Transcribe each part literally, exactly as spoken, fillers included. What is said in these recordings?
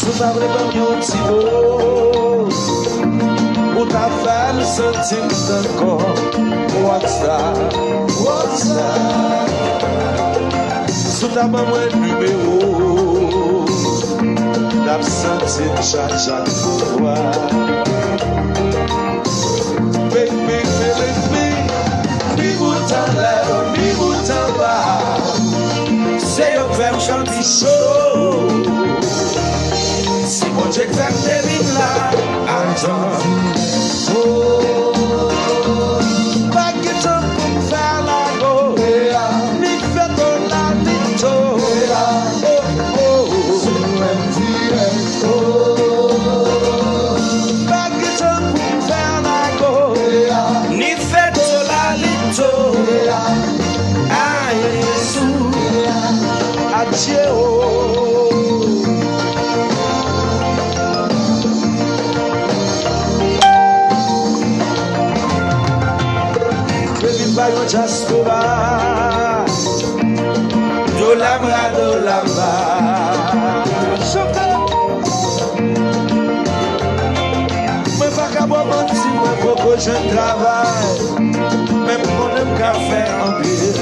Si w ta vle ban m yon ti mo, ou ta fè m santi m tankou rockstar, rockstar. Si w ta ban mwen nimewo, n ap santi n chak, chak pouvwa. Baby, baby, baby, ni bout anlè, ni bout anba. Se yo k fè m chante cho. Si Bondye k fè m te vin la, atann. Oh, pa gen tan pou m fè lago. Ni fè dola, ni to. Oh, oh, oh. Pa gen tan pou m fè lago. Ni fè dola, ni to. Ay, Jezi. Adye, oh. Baby, m pa yon dyaspora. Dola m ra, dola m ba. Chante. Mwen pa ka ba w manti, mwen poko jwenn travay. Men m konnen m ka fè anpil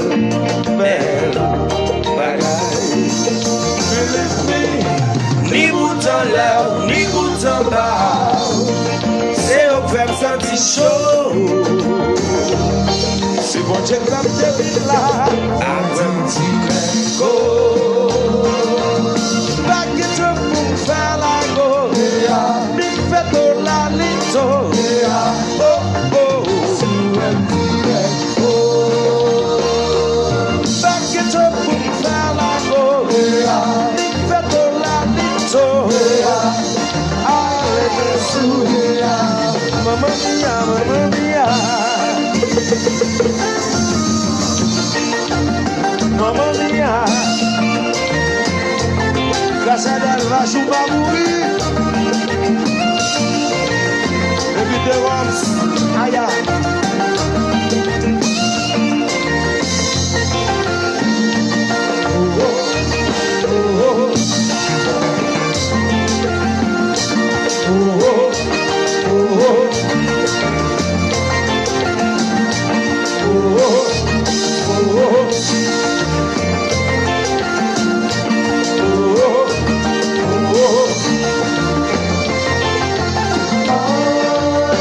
bèl bagay. Believe me, ni bout anlè, ni bout anba. Se yo k fè m santi cho. Si Bondye k fè m te vin la, atann ti lèko. Pa gen tan pou m fè lago. Ni fè dola, ni to. Oh, oh. Pa gen tan pou m fè lago. Ni fè dola, ni to. Alelouya. Mamma mia, mamma mia. Mamma mia. Casa del Vajou pa mouri. Epi de Rams. Aya.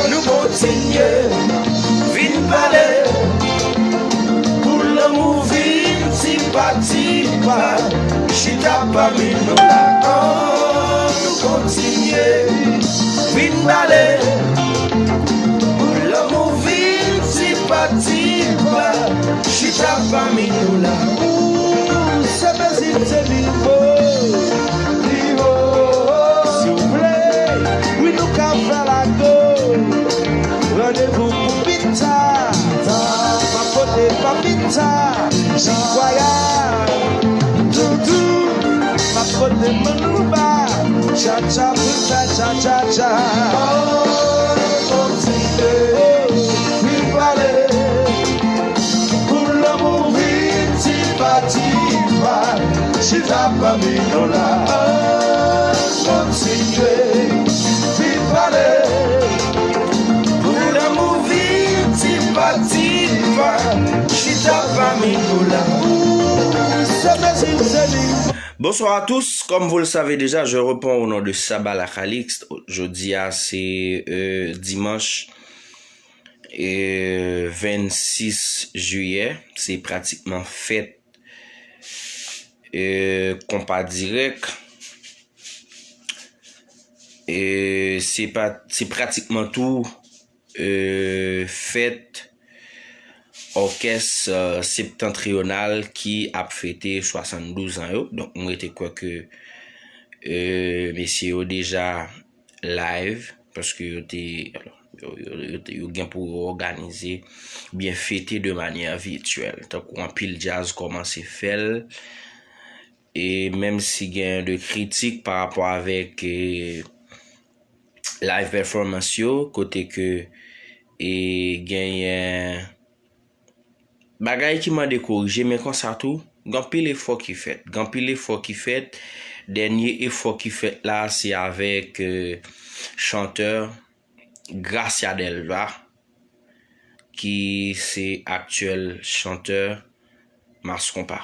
Nou kontinye, vin pale. Pou lanmou vin ti pa ti pa, chita pami nou la. An nou kontinye, vin pale. Pou lanmou vin ti pa ti pa, chita pami nou la. Ou se mezi, se nivo, nivo. Si w vle, wi, nou ka fè lago. Randevou pou pita. M ap pote papita, jikwaya, doudou. M ap pote manouba, tchatcha pou fè tchatchatcha. Kontinye, vin pale. Pou lanmou vin ti pa ti pa, chita pami nou la. Kontinye, vin pale. Pou lanmou vin ti pa ti pa, chita pami nou la. Ou se mezi, se li. Bonsoir à tous. Comme vous le savez déjà, je reprends au nom de Sabala Calixte. Jodi a, se, euh, dimanch, euh, vennsis jiyè. Se pratikman fèt, euh, konpa dirèk. E se pa, se pratikman tou, euh, fèt òkès, euh, septantriyonal ki ap fete swasanndouz an yo. Donk, mwen te kwè ke, euh, mesye yo deja live, paske yo te, alò, yo, yo, yo te, yo gen pou yo òganize, byen fete de manyè vityèl, tankou anpil djaz kòmanse fè l. E menm si gen de kritik pa rapò avèk, e, live performance yo, kote ke, e, genyen bagay ki mande korije, men konsa tou, gen anpil efò ki fèt. Gen anpil efò ki fèt. dènye efò ki fèt la, se avèk, euh, chantè Gracia Delva, ki se aktyèl chantè Mass Konpa.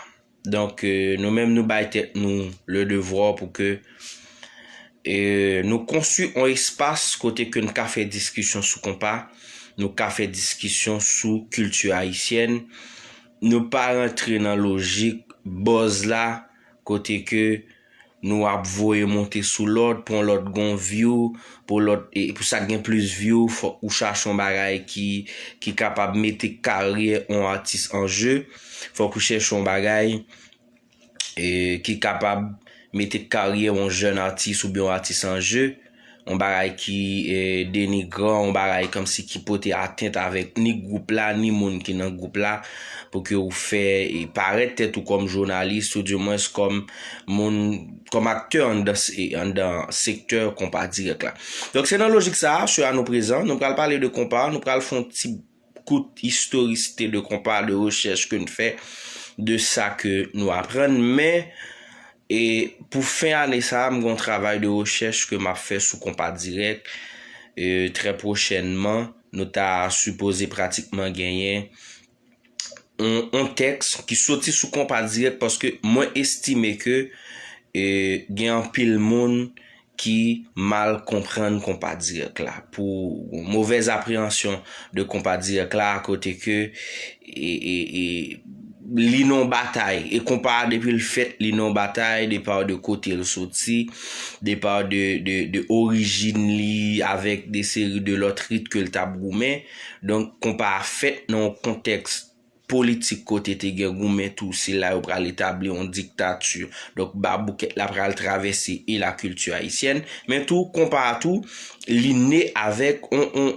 Donk, euh, nou menm, nou bay tèt nou le devwa pou ke, euh, nou konstwi yon espas kote ke n ka fè diskisyon sou konpa, nou ka fè diskisyon sou kilti ayisyèn. Nou pa rantre nan lojik buzz la, kote ke nou ap voye monte sou lòt, pou yon lòt gon view, pou lòt, e pou sa k gen plis view, fòk ou chache yon bagay ki, ki kapab mete karyè yon atis an je, fòk ou chèche yon bagay, e, ki kapab mete karyè yon jèn atis oubyen yon atis an je, yon bagay ki, e, denigran, yon bagay kòmsi ki pote atent avèk ni gwoup la, ni moun ki nan gwoup la, pou ke ou fè, e, parèt tèt ou kòm jounalis, oudimwens kòm moun, kòm aktè anndan se-, anndan sektè konpa dirèk la. Donk, se nan lojik sa a, sè a nou prezan, nou pral pale de konpa, nou pral fè yon ti kout istorisite de konpa, de rechèch ke n fè, de sa ke nou aprann, men, e pou fen ane sa a, m gen yon travay de rechèch ke m ap fè sou konpa dirèk. E, trè pwochènman, nou ta sipoze pratikman genyen yon, yon tèks ki soti sou konpa dirèk, paske mwen estime ke, e, gen anpil moun ki mal konprann konpa dirèk la, pou yon movèz apreyansyon de konpa dirèk la, kote ke, e, e, e, li nan batay, e konpa a depi l fèt, li nan batay, depa de kote l soti, depa de, de, de orijin li, avèk de seri de lòt rit ke l t ap goumen. Donk, konpa a fèt nan yon kontèks politik kote te gen goumen tou, se la yo pral etabli yon diktati. Donk, baboukèt la pral travèse e la kilti ayisyèn, men tou, konpa a tou, li ne avèk on, on,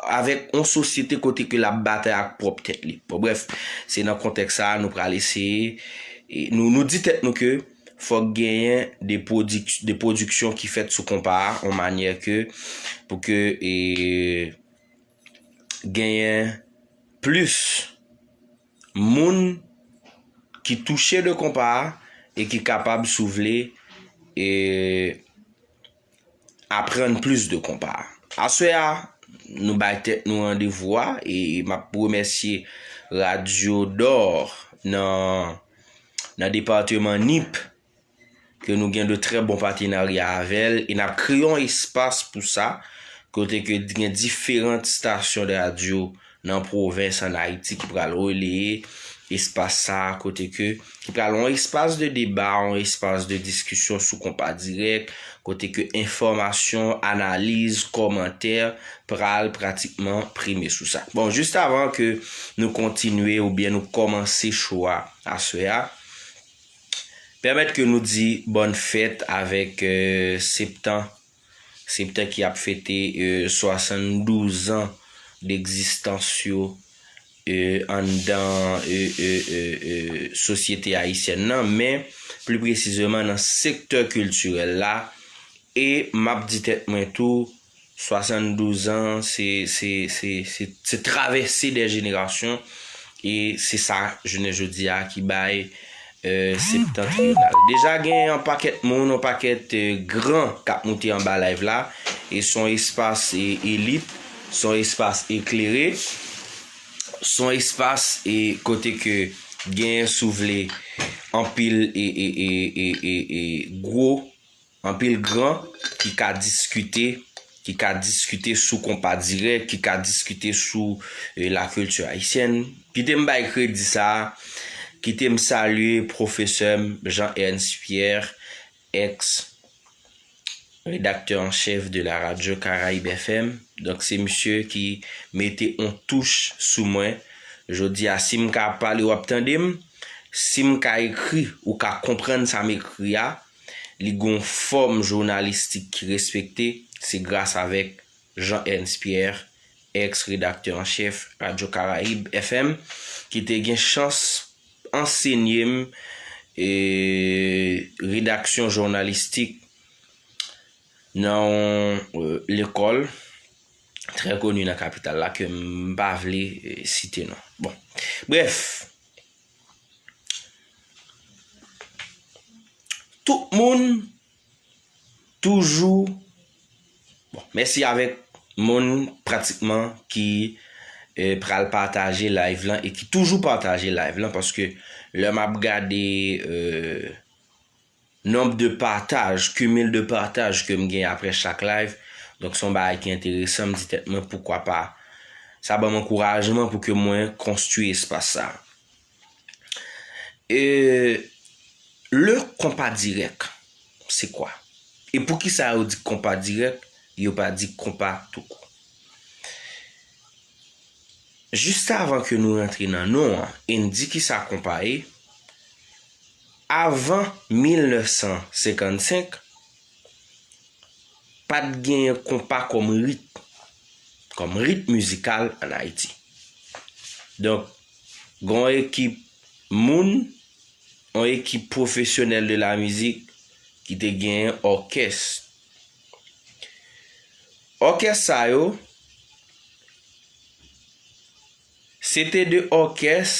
avèk on sosyete kote ke l ap batay ak pwòp tèt li. Bon, brèf, se nan kontèks sa a nou pral eseye, e, nou, nou di tèt nou ke fòk genyen de pwodik-, de pwodiksyon ki fèt sou konpa a, yon manyè ke, pou ke, e, genyen plis moun ki touche de konpa a e ki kapab, si w vle, e, aprann plis de konpa a. Aswè a, nou bay tèt nou randevou a, e m ap remèsye Radyo Dò nan, nan depatman Nip, ke nou gen de trè bon patenarya avè l, e n ap kreye yon espas pou sa, kote ke gen diferan estasyon de radyo nan pwovens, ann Ayiti, ki pral releye espas sa a, kote ke, ki pral yon espas de deba, yon espas de diskisyon sou konpa dirèk, kote ke enfòmasyon, analiz, kòmantè pral pratikman prime sou sa. Bon, jis avan ke nou kontinye oubyen nou kòmanse cho a aswè a, pèmèt ke nou di bòn fèt avèk, euh, Septan, Septan ki ap fete, euh, swasanndouz an degzistans yo, euh, anndan, euh, euh, euh, euh, sosyete ayisyèn nan, men pli presizeman nan sektè kiltirèl la. E m ap di tèt mwen tou, swasanndouz an, se, se, se, se, se travèse de jenerasyon, e se sa, jounen jodi a, ki bay, euh, Septantriyonal. Deja gen yon pakèt moun, yon pakèt, euh, gran k ap moute anba live la, e se yon espas, e, elit, se yon espas eklere, se yon espas, e, kote ke gen, si w vle, anpil, e, e, e, e, e, e gwo, anpil gran ki ka diskite, ki ka diskite sou konpa dirèk, ki ka diskite sou, e, lakilti ayisyèn. Kite m bay kredi sa a, kite m salye pwofesè m Jean Ernst Pierre, ex redaktè an chèf de la radio Caraïbe F M. Donk, se misye ki mete on touch sou mwen. Jodi a, si m ka pale, w ap tande m. Si m ka ekri, ou ka konprann sa m ekri a. Li gon fòm jounalistik ki respekte, se gras avèk Jean Ernst Pierre, ex redaktè an chèf Radio Caraïbe F M, ki te gen chans ansenye m, e, redaksyon jounalistik nan yon, e, lekòl trè koni nan kapital la ke m pa vle, e, site non. Bon. Brèf, tout moun toujou, bon, mèsi avèk moun pratikman ki eh, pral pataje live lan e ki toujou pataje live lan, paske lè m ap gade eh, nonb de pataj, cumul de pataj ke m gen apre chak live, donk se yon bagay ki enteresan, m di tèt mwen poukwa pa, sa ban m ankourajman pou ke mwen konstwi espas sa. E le konpa dirèk, se kwa? E poukisa yo di konpa dirèk, yo pa di konpa toukou? Jis avan ke nou rantre nan non an e n di kisa konpa ye, avan mil nèf san senkannsenk, pa t genyen konpa kòm rit, kòm rit mizikal ann Ayiti. Donk, gen yon ekip moun, yon ekip pwofesyonèl de la mizik ki te genyen òkès. Òkès sa yo, se te de òkès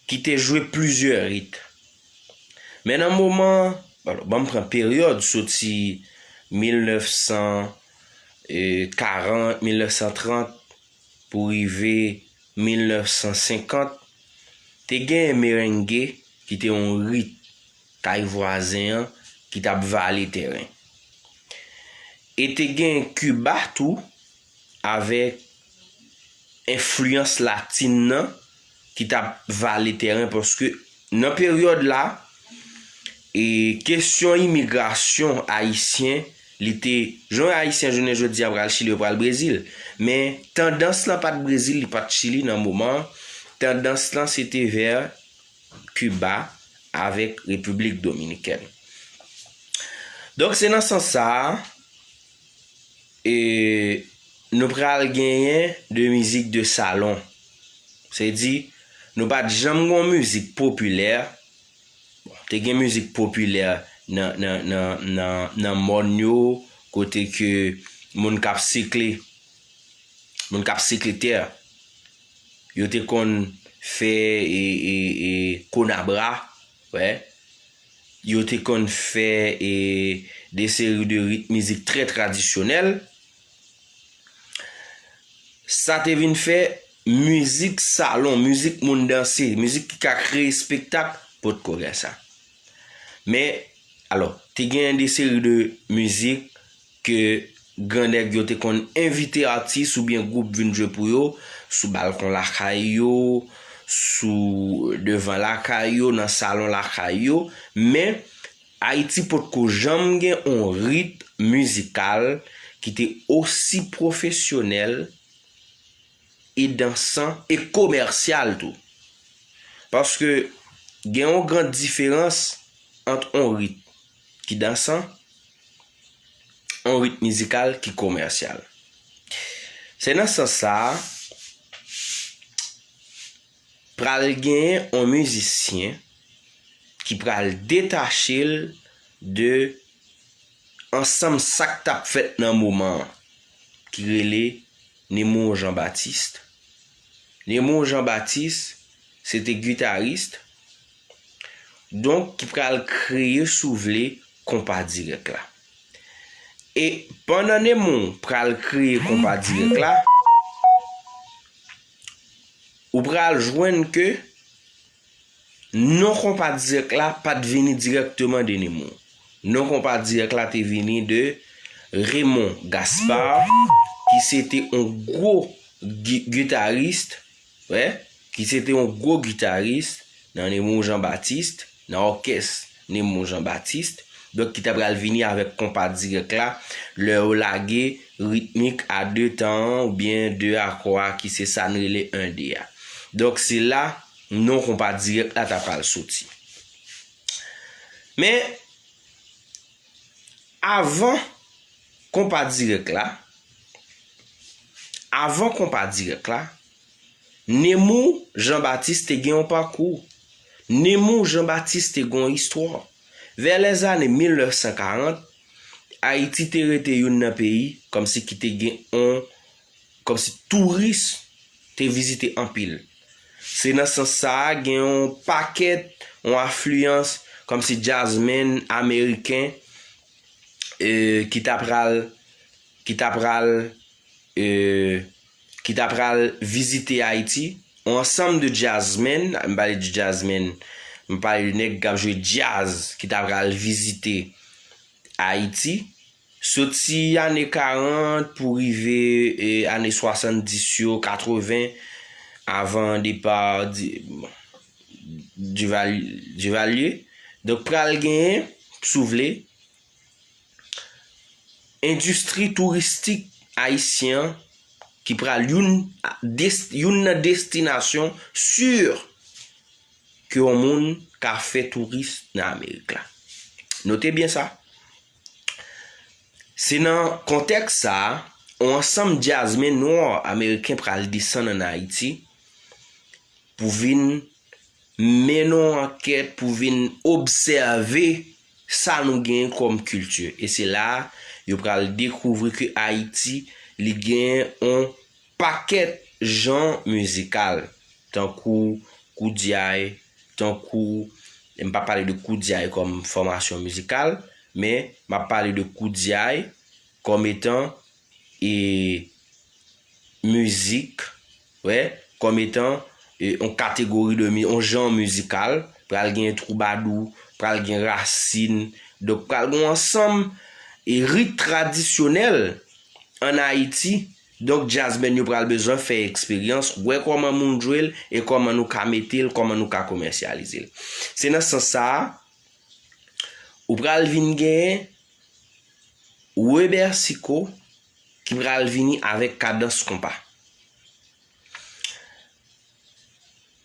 ki te jwe plizyè rit. Men nan moman, alò, ban m pran peryòd soti mil nèf san karant, mil nèf san trant pou rive mil nèf san senkant, te genyen merenge ki te yon rit kay vwazen an ki t ap vale tèren. E te gen Kiba tou, avèk enfliyans latin nan ki t ap vale tèren, paske nan peryòd la, e kesyon imigrasyon ayisyen, li te, jan ayisyen jounen jodi a pral Chili, yo pral Brezil. Men tandans lan pa t Brezil, li pa t Chili nan moman an. Tandans lan se te vè Kiba avèk Repiblik Dominikèn. Donk, se nan sans sa a, e, nou pral genyen de mizik de salon. Se di, nou pa t janm gen yon mizik popilè. Bon, te gen mizik popilè nan, nan, nan, nan, nan mòn yo, kote ke moun k ap sikle, moun k ap sikle tè, yo te konn fè e, e, e, konabra, wè. Yo te konn fè e, de seri de rit mizik trè tradisyonèl. Sa te vin fè mizik salon, mizik moun danse, mizik ki ka kreye espektak, potko gen sa. Men, alò, te gen de seri de mizik ke grannèg yo te konn envite atis oubyen gwoup vin jwe pou yo, sou balkon lakay yo, sou devan lakay yo, nan salon lakay yo, men Ayiti potko janm gen on rit mizikal ki te osi pwofesyonèl e dansan e komèsyal tou. Paske gen yon gran diferans ant on rit ki dansan, on rit mizikal ki komèsyal. Se nan sans sa a, pral genyen on mizisyen ki pral detache l de ansanm sa k t ap fèt nan moman an, ki rele Nemo Jean Baptiste. Nemo Jean Baptiste, se te gitaris, donk ki pral kreye, si w vle, konpa dirèk la. E pandan Nemo pral kreye konpa dirèk la, ou pral jwenn ke non konpa dirèk la pa t vini dirèkteman de Nemo. Non konpa dirèk la te vini de Raymond Gaspard, ki se te yon gwo gi- gitaris, wè, ki se te yon gwo gitaris nan Nemo Jean Baptiste, nan òkès Nemo Jean Baptiste. Donk, ki ta pral vini avèk konpa dirèk la, lè yo lage ritmik a de tan an oubyen de akò a, ki se sa n rele en de a. Donk, se la non konpa dirèk la ta pral soti. Men, avan konpa dirèk la, avan konpa dirèk la, Nemo Jean Baptiste te gen yon pakou. Nemo Jean Baptiste te gen yon istwa. Vè lèzane mil nèf san karant, Ayiti te rete youn nan peyi kòmsi ki te gen yon, kòmsi touris te vizite anpil. Se nan sans sa a, gen yon pakèt, yon afliyans kòmsi jazzman ameriken e, ki ta pral, ki ta pral, e, ki ta pral vizite Ayiti. On ansanm de jazzmen, m pale de jazzmen, m pale de nèg k ap jwe djaz ki ta pral vizite Ayiti. Soti ane karant pou rive, e, ane swasanndis yo, katreven, avan depa di, bon, Duval-, Duvalier. Donk, pral genyen, si w vle, endistri touristik ayisyen an ki pral youn, des-, youn nan destinasyon si ke yon moun ka fè touris nan Amerik la. Note byen sa. Se nan kontèks sa a, yon ansanm djazmen nwa ameriken pral desann ann Ayiti pou vin mennen yon ankèt, pou vin obsève sa nou genyen kòm kilti. E se la a yo pral dekouvri ke Ayiti, li genyen yon pakèt jan mizikal, tankou koudyay, tankou, m p ap pale de koudyay kòm fòmasyon mizikal, men m ap pale de koudyay kòm etan, e, mizik, wè, kòm etan, e, yon kategori de mi-, yon jan mizikal, pral gen twoubadou, pral gen rasin, donk pral gen yon ansanm, e, rit tradisyonèl ann Ayiti. Donk, jazzmen yo pral bezwen fè eksperyans, wè kòman moun jwe l e kòman nou ka mete l, kòman nou ka komèsyalize l. Se nan sans sa a, ou pral vin genyen Weber Sicot ki pral vini avèk Kadans Konpa.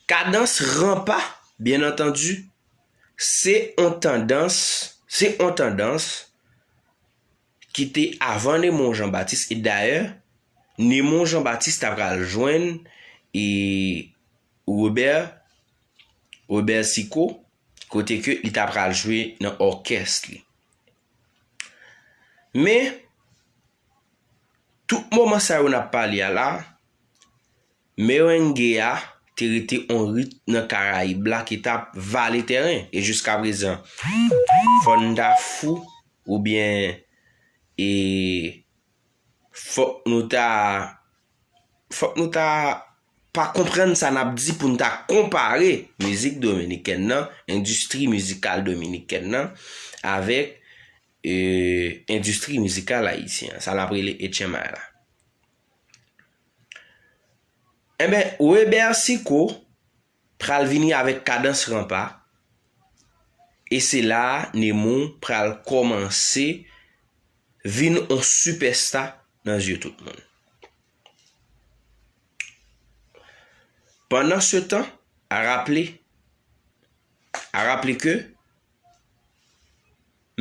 Kadans Ranpa, byen antandi, se yon tandans, se yon tandans ki te avan Nemon Jean Baptiste, e dayè, Nemon Jean Baptiste ta pral jwenn, e, Robert, Robert Sicot, kote ke li ta pral jwe nan òkès li. Men, tout moman sa yo n ap pale a la, merenge a te rete yon rit nan Karayib la ki t ap vale tèren. E jiskaprezan, fò n ta fou oubyen, e, fòk nou ta, fòk nou ta pa konprann sa n ap di pou n ta konpare mizik dominikèn nan, endistri mizikal dominikèn nan, avèk, e, endistri mizikal ayisyen an, sa n ap rele H M I la. Enben, Weber Sicot pral vini avèk Kadans Ranpa, e se la a Nemon pral kòmanse vin yon sipèsta nan zye tout moun. Pandansetan, a raple, a raple ke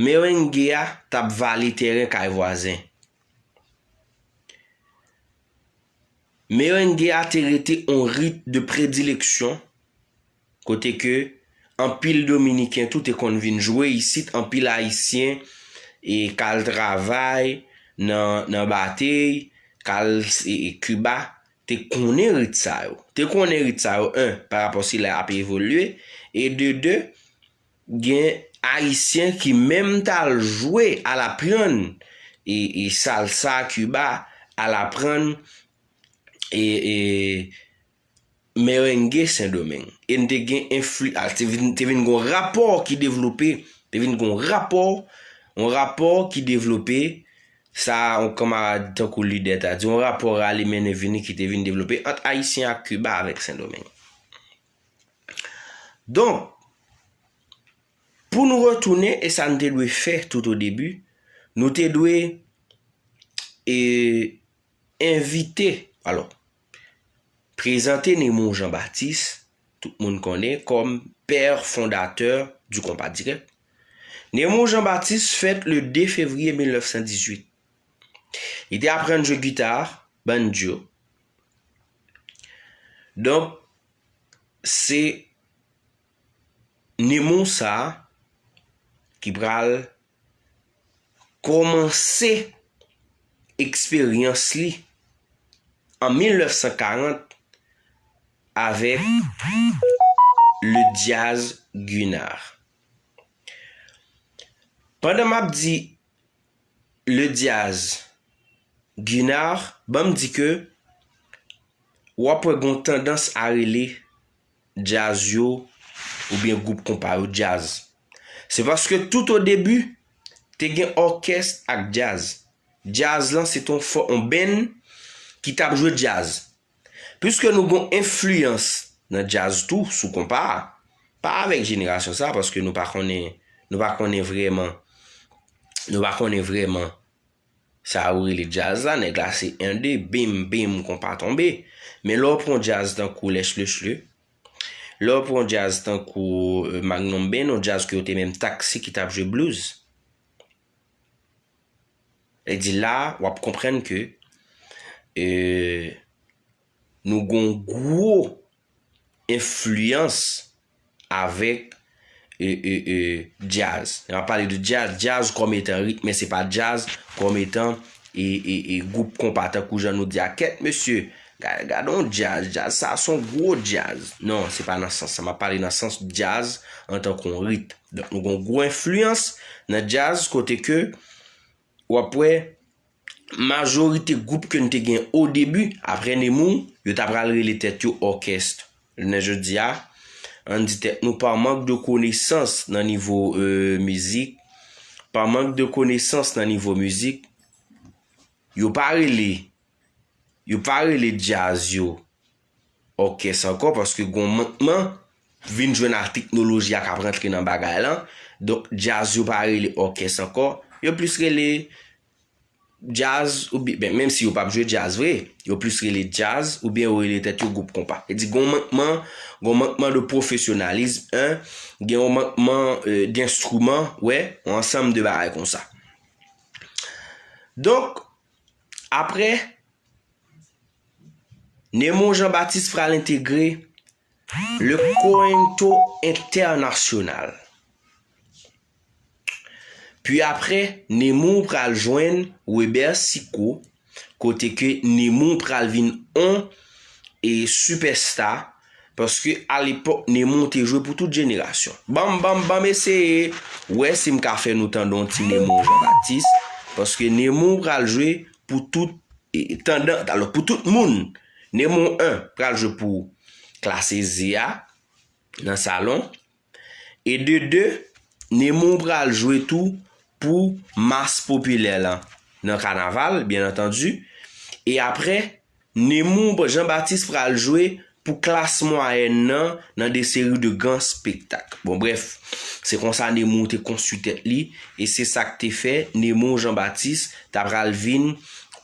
merenge a t ap vale tèren kay vwazen. Merenge a te rete yon rit de predileksyon, kote ke anpil Dominiken tou te konn vin jwe isit, anpil Ayisyen, e, k al travay nan, nan batey, k al, e, e, Kiba, te konnen rit sa yo. Te konnen rit sa yo, en, pa rapò si lè ap evolye, e de de, gen Ayisyen ki menm t al jwe, al aprann, e, e, salsa Kiba, al aprann, e, e, merenge Sendomeng. E n te gen enfli-, a, te vin, te vin gon rapò ki devlope, te vin gon rapò, yon rapò ki devlope, sa yon kanmarad tankou Lidè ta di, yon rapò rale mennen vini ki te vin devlope ant Ayisyen ak Kiba avèk Sendomeng. Donk, pou nou retounen, e sa n te dwe fè tout o debi, nou te dwe, e, envite, alò, prezante Nemon Jean Baptiste, tout moun konnen, kòm pè fondatè di Konpa Dirèk. Nemon Jean Baptiste fèt le de fevriye mil nèf san dizuit. Li te aprann jwe gita, banjo. Donk, se Nemon sa a ki pral kòmanse eksperyans li an mil nèf san karant avèk le jazz Gunnar. Pandan m ap di le jazz. Gunnar, ban m di ke w ap wè gon tandans a rele djaz yo oubyen gwoup konpa yo djaz. Se paske tout o debi, te gen òkès ak djaz. Djaz lan se te yon fò-, yon band ki t ap jwe djaz. Piske nou gon enfliyans nan djaz tou sou konpa a, pa avèk jenerasyon sa, paske nou pa konnen, nou pa konnen vrèman, nou pa konnen vrèman sa yo rele djaz la, nèg la se en de, bim, bim, konpa tonbe. Men lè w pran djaz tankou Lèch Lechli, lè w pran djaz tankou, euh, Magnum Band, yon djaz ke yo te menm takse ki t ap jwe blues. E di la, w ap konprann ke, euh, nou gon gwo enfliyans avèk, e, e, e, djaz. Lè m ap pale de djaz, djaz kòm etan ritm, men se pa djaz kòm etan, e, e, e, gwoup konpa, tankou jan nou di a, kèt mesye, ga-, gade yon djaz, djaz sa se yon gwo djaz. Non, se pa nan sans sa. M ap pale nan sans djaz antanke yon ritm. Donk, nou gon gwo enfliyans nan djaz kote ke w ap wè majorite gwoup ke n te gen o debi, apre Nemours, yo ta pral rele tèt yo òkès. Jounen jodi a, ann di tèt nou pa mank de konesans nan nivo, euh, mizik, pa mank de konesans nan nivo mizik, yo pa rele, yo pa rele djaz yo òkès ankò, paske gon mankman vin jwenn ak teknoloji a k ap rantre nan bagay lan. Donk, djaz yo pa rele òkès ankò. Yo plis rele djaz, oubyen, ben, menm si yo p ap jwe djaz vre, yo plis rele djaz, oubyen yo rele tèt yo gwoup konpa. E di, gon mankman, gon mankman de pwofesyonalism, en, gen yon mankman, euh, denstriman, wè, yon ansanm de bagay konsa. Donk, apre, Nemours Jean Baptiste pral entegre Le Corinto International. Pi apre, Nemours pral jwenn Weber Sicot, kote ke Nemours pral vin on, e, sipèsta, paske alepòk, Nemours te jwe pou tout jenerasyon. Ban m, ban m, ban m eseye wè si m ka fè nou tande yon ti Nemours Jean Baptiste, paske Nemours pral jwe pou tout, e, tandan-, alò, pou tout moun. Nemours en pral jwe pou klas eze a nan salon. E de de, Nemours pral jwe tou pou mas popilè lan nan kanaval, byen antandi. E apre, Nemours Jean Baptiste pral jwe pou klas mwayèn nan, nan de seri de gran spektak. Bon, brèf, se konsa Nemours te konstwi tèt li, e se sa k te fè Nemours Jean Baptiste ta pral vin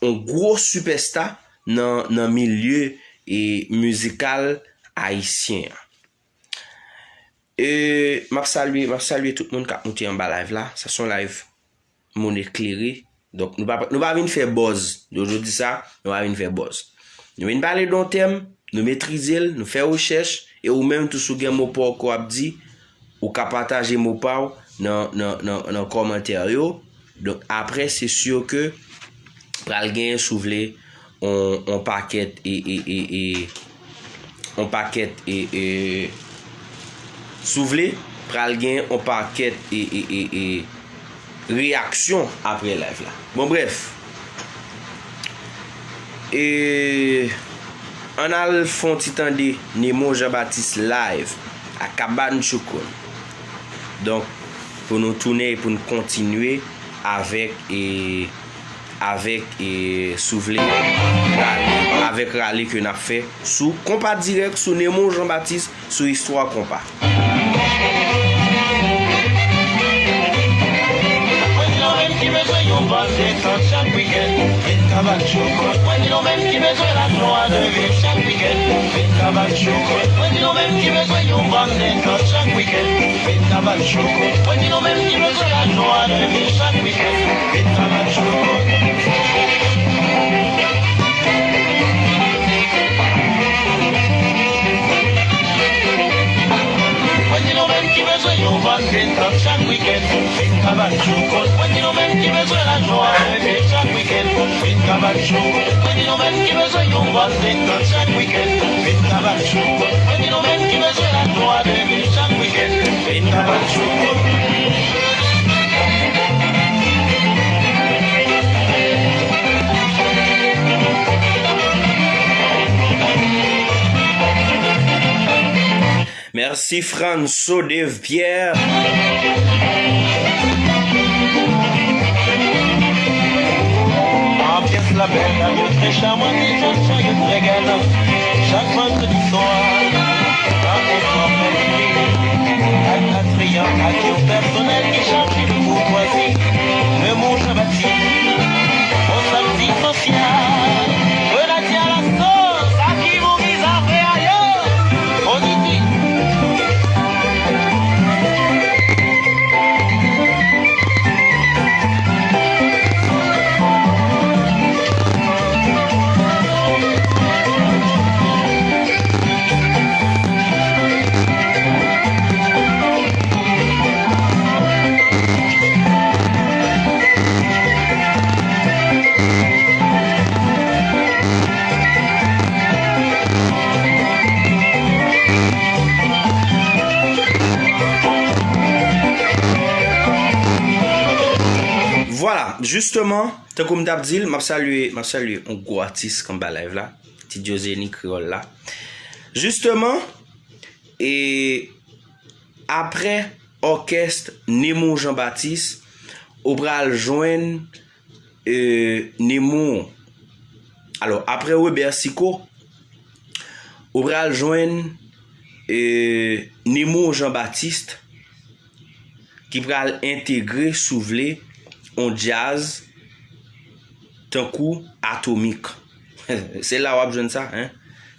on gwo sipèsta nan, nan milye, e, mizikal ayisyen an. E, m ap salye, m ap salye tout moun k ap moute anba live la. Sa se yon live moun eklere. Donk, nou pa, nou pa vin fè buzz. Yo, jodi sa, nou pa vin fè buzz. Nou vin pale de yon tèm, nou metrize l, nou fè rechèch, e ou menm tou si w gen mo pa w ke w ap di, ou ka pataje mo pa w nan, nan, nan, nan kòmantè yo. Donk, apre, se si ke pral genyen, si w vle, on, on pakèt e, e, e, e, on pakèt e, e, si w vle, pral gen on pakèt e, e, e, e, reyaksyon apre live la. Bon, brèf. E, ann al fè on ti tande Nemours Jean Baptiste live a Kabann Choukoun. Donk, pou nou tounen e pou n kontinye avèk, e, avèk, e, si w vle, rale, avèk rale ke n ap fè sou Konpa Dirèk, sou Nemours Jean Baptiste, sou Istwa Konpa. Mwen di nou menm ki bezwen yon bann detant chak wikenn, vin Kabann Choukoun. Mwen di nou menm ki bezwen lajwa de viv chak wikenn, vin Kabann Choukoun. Mwen di nou menm ki bezwen yon bann detant chak wikenn, vin Kabann Choukoun. Mwen di nou menm ki bezwen lajwa de viv chak wikenn, vin Kabann Choukoun. Mwen di nou menm ki bezwen yon bann detant chak wikenn, vin Kabann Choukoun. Mwen di nou menm ki bezwen lajwa de viv chak wikenn, vin Kabann Choukoun. Mwen di nou menm ki bezwen yon bann detant chak wikenn, vin Kabann Choukoun. Mwen di nou menm ki bezwen lajwa de viv chak wikenn, vin Kabann Choukoun. Sifranso Dave Pierre. An pyès la bèl, an pyès frèch, mwen te jwenn chè yo trè galan. Chak vandredi swa, nan enfò fèminen, ak Adrian, ak yon pèsonèl ki chaje de koutwazi, Nemou Jean Baptiste, on samdi sosyal, Grenadye Alaso, sa ki moviz apre ayo, on iti. Vwala, jisteman, tankou m t ap di l, m ap salye, m ap salye yon gwo atis k anba live la, ti Diozeni Kreyòl la. Jisteman, e apre òkès Nemou Jean Baptiste, ou pral jwenn, e, Nemou. Alò, apre Weber Sicot, ou pral jwenn, e, Nemou Jean Baptiste ki pral entegre, si w vle, on djaz tankou Atomik. Se la w ap jwenn sa, en.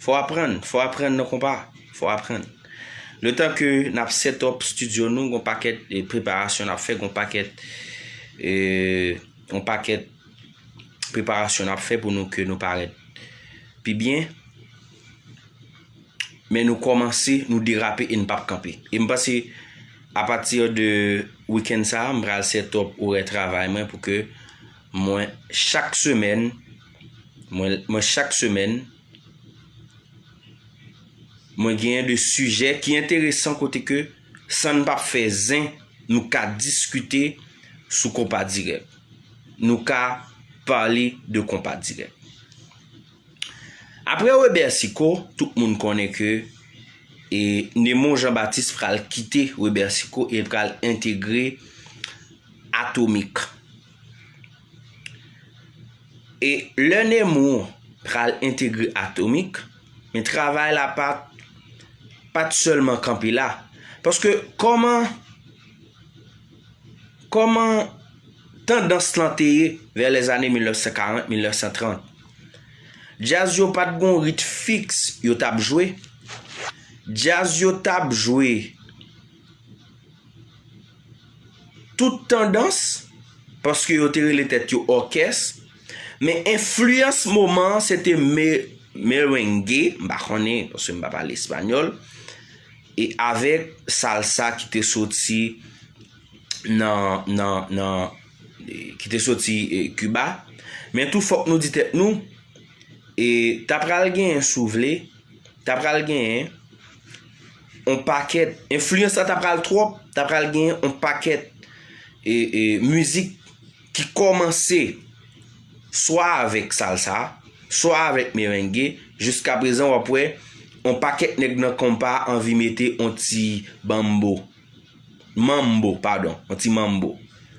Fò w aprann, fò w aprann nan konpa, fò w aprann. Letan ke n ap set up studio nou, gon pakèt, e, preparasyon n ap fè, gon pakèt, e, gon pakèt preparasyon n ap fè pou nou, ke nou parèt pi byen. Men nou kòmanse, nou derape e n p ap kanpe. E m panse, apati de wikenn sa a, m pral set up orè travay mwen pou ke mwen, chak semèn, mwen, mwen, chak semèn, mwen genyen de sijè ki enteresan kote ke, san n p ap fè zen, nou ka diskite sou konpa dirèk. Nou ka pale de konpa dirèk. Apre Weber Sicot, tout moun konnen ke, e, Nemou Jean Baptiste pral kite Weber Sicot e pral entegre Atomik. E lè Nemou pral entegre Atomik, men travay la pa t, pa t sèlman kanpe la. Paske kòman, kòman tandans lan te ye vè lèzane mil nèf san karant, mil nèf san trant. Djaz yo pa t gon rit fiks yo t ap jwe. Djaz yo t ap jwe tout tandans, paske yo te rele tèt yo òkès, men enfliyans moman an, se te me-, merengue, m pa konnen, paske m pa pale espanyòl, e avèk salsa ki te soti nan, nan, nan, e, ki te soti, e, Kiba. Men tou, fòk nou di tèt nou, e, ta pral genyen, si w vle, ta pral genyen on pakèt, enfliyans la ta pral twòp, ta pral genyen on pakèt, e, e, mizik ki kòmanse swa avèk salsa, swa avèk merengue, jiska prezan w ap wè on pakèt nèg nan konpa anvi mete on ti bambo. Manbo, padon, yon ti manbo.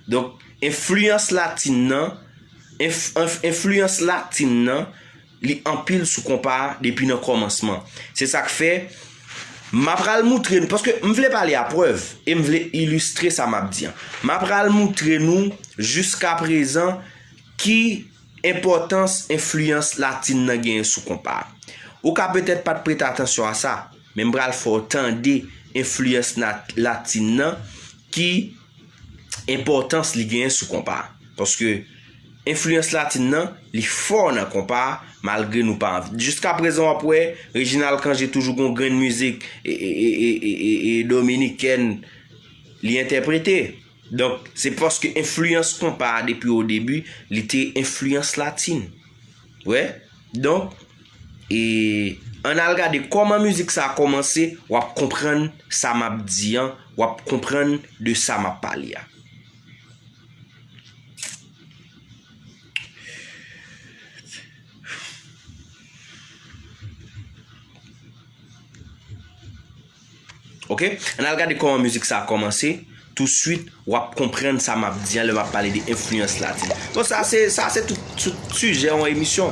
Donk, enfliyans latin nan, enf-, enf-, enfliyans latin nan, li anpil sou konpa a depi nan kòmansman. Se sa k fè, m a pral moutre nou, paske m vle pale a prèv, e m vle ilistre sa m ap di an. M a pral moutre nou, jiska prezan, ki enpòtans enfliyans latin nan genyen sou konpa a. Ou ka petèt pa t prete atansyon a sa, men m pral fè w tande enfliyans nat-, latin nan, ki enpòtans li genyen sou konpa a. Paske enfliyans latin nan, li fò nan konpa a, malgre nou pa anvi. Jiska prezan, w ap wè, Reginald Cangé toujou gon grenn mizik, e, e, e dominikèn, li entèprete. Donk, se paske enfliyans konpa a depi o debi, li te enfliyans latin. Wè? Donk, e, ann al gade kòman mizik sa a kòmanse, w ap konprann sa m ap di an, w ap konprann de sa m ap pale a. Ok? Ann al gade kòman mizik sa a kòmanse. Touswit, w ap konprann sa m ap di an lè m ap pale de enfliyans latin. Bon, sa se, sa se tout, tout sijè yon emisyon.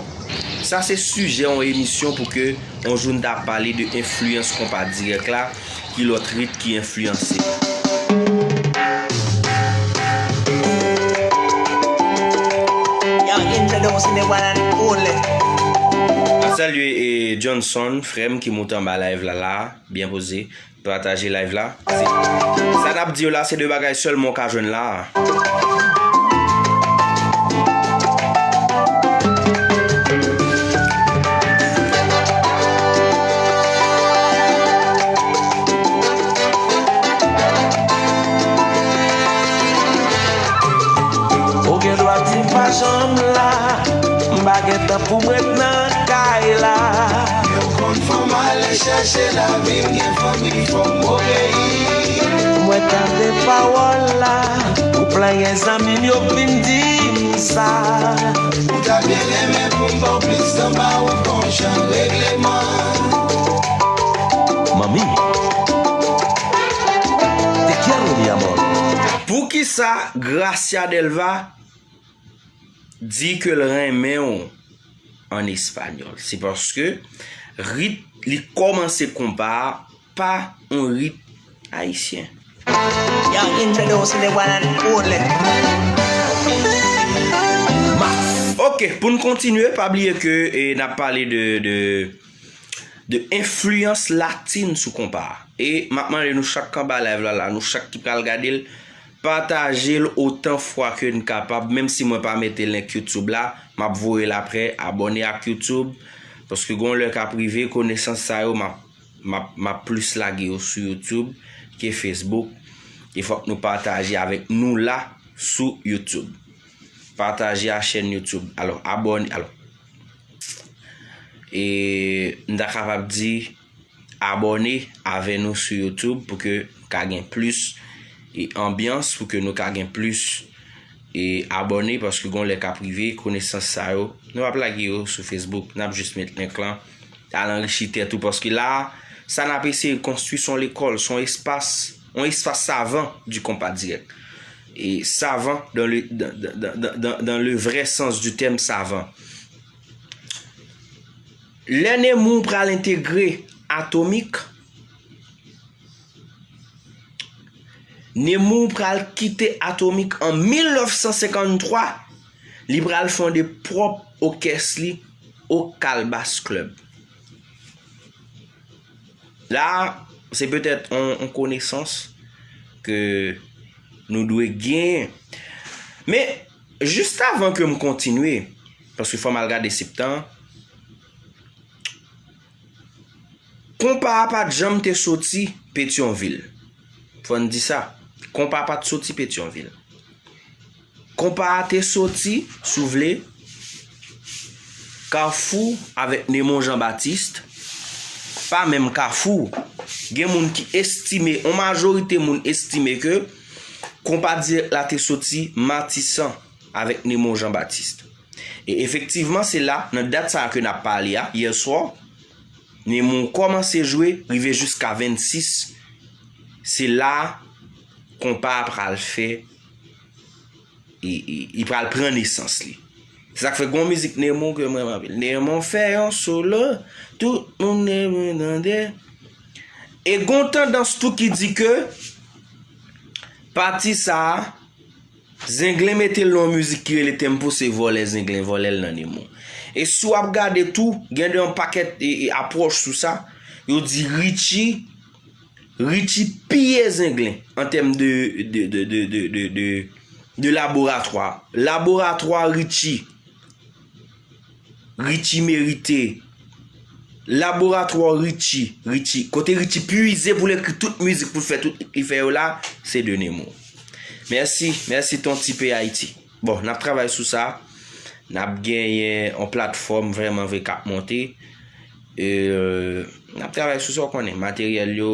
Sa se sijè yon emisyon pou ke yon jou n ta pale de enfliyans konpa dirèk la, ki lòt rit ki enfliyanse. Young Introducing the one and only. Mwen salye e Johnson, frè m ki moute anba live la la, byen poze. Pataje live la. Se, sa n ap di yo la, se de bagay sèlman w ka jwenn la. Ou gen dwa di m pa janm la, m pa gen tan pou m ret nan kay la. Men w konn fò m ale chèche lavi, m gen fanmi, fò m obeyi. Mwen tande pawòl la, ou plenyen zanmi m yo vin di m sa. Ou ta byen renmen pou m ba w plis tan, ba w bon jan regleman. Manmi, te quiero, mi amor. Poukisa Gracia Delva di ke l renmen w an espanyòl? Se paske rit li kòmanse konpa a pa yon rit ayisyen. Young Introducing the one and only. Ok, pou n kontinye, pa bliye ke e, n ap pale de, de, de enfliyans latin sou konpa a. E m ap mande nou chak k anba live la, la, nou chak ki pral gade l, pataje l otan fwa ke n kapab, menm si mwen pa mete link YouTube la, m ap voye l apre, abòne ak YouTube, paske gon lè k ap rive, konesans sa yo, m ap, m ap, m ap plis lage yo sou YouTube ke Facebook, e fòk nou pataje avèk nou la sou YouTube. Pataje a chèn YouTube. Alò, abòne, alò, e m ta kapab di, abòne avè nou sou YouTube pou ke ka gen plis e anbyans, pou ke nou ka gen plis e abòne, paske gon lè k ap rive, konesans sa yo, nou p ap lage yo sou Facebook, n ap jis met link lan, al anrichi tèt ou, paske la, sa n ap eseye konstwi, se yon lekòl, se yon espas, yon espas savan du konpa dirèk. E savan dans le, dans, dans, dans, dans, dans le vrai sens du terme savan. Lè Nemours pral entegre Atomik, Nemours pral kite Atomik an mil nèf san senkanntwa, li pral fonde pwòp òkès li, Okalbas Club. La, se petèt yon, yon konesans ke nou dwe genyen. Men, jis avan ke m kontinye, paske fò m al gade septan, konpa a pa t janm te soti Petyonvil. Fò n di sa. Konpa a pa t soti Petyonvil. Konpa a te soti, si w vle, Kafou avèk Nemon Jean Baptiste. Pa menm Kafou. Gen moun ki estime, yon majorite moun estime ke konpa dirèk la te soti Matisan avèk Nemon Jean Baptiste. E efektivman, se la, nan dat sa a ke n ap pale a, yè swa, Nemon kòmanse jwe, rive jiska vennsis. Se la konpa a pral fè, e, e, li pral pran nesans li. Se sa k fè gon mizik Nemon ke m renmen anpil. Nemon fè yon solo, tout moun Nemon tande. E gon tandans tou ki di ke pati sa a, Zenglen mete l nan yon mizik ki rele Tempo, se vòlè Zenglen vòlè l nan Nemon. E si w ap gade tou, gen de yon pakèt e, e apwòch sou sa, yo di Richie, Richie piye Zenglen an tèm de, de, de, de, de, de, de, de laboratwa. Laboratwa Richie. Richie merite. Laboratwa Richie, Richie. Kote Richie pwize pou l ekri tout mizik pou l fè tout li fè yo la, se de Nemon. Mèsi, mèsi Ton Tipe Ayiti. Bon, n ap travay sou sa. N ap genyen yon platfòm vrèman vre k ap monte. E, n ap travay sou sa, w konnen. Materyèl yo,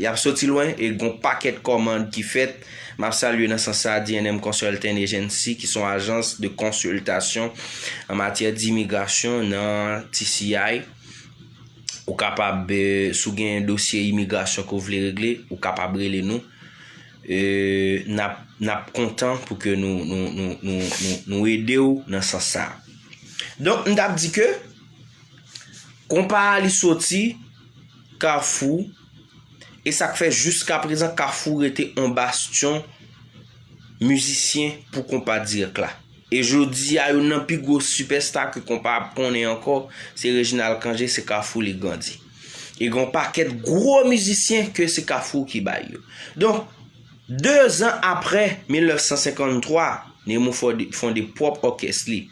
y ap soti lwen e gon pakèt kòmand ki fèt. M ap salye nan sans sa D N M Consulting Agency, ki se yon ajans de konsiltasyon an matyè dimigrasyon nan T C I. Ou kapab, eh, si w gen dosye imigrasyon ke w vle regle, ou kapab rele nou. Eh, n ap, n ap kontan pou ke nou, nou, nou, nou, nou, nou ede w nan sans sa a. Donk, m t ap di ke konpa a li soti Kafou, e sa k fè jiska prezan Kafou rete yon bastyon mizisyen pou konpa dirèk la. E jodi a, youn nan pi gwo sipèsta ke konpa ap konnen ankò, se Reginald Cangé, se Kafou li grandi. E gen yon pakèt gwo mizisyen ke se Kafou ki bay yo. Donk, dezan apre mil nèf san senkanntwa, Nemo fonde, fonde pwòp òkès li,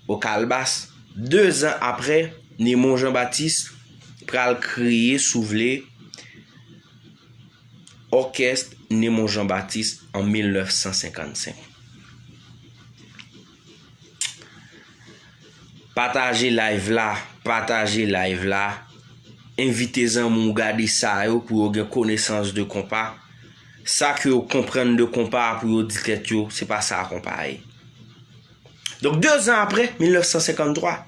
Okalbas. Dezan apre, Nemo Jean Baptiste pral kreye, si w vle, òkès Nemo Jean Baptiste an mil nèf san senkannsenk. Pataje live la, pataje live la. Envite zanmi w gade sa yo pou yo gen konesans de konpa. Sa ke yo konprann de konpa pou yo di tèt yo, se pa sa konpa ye. Donk, dezan apre, mil nèf san senkanntwa,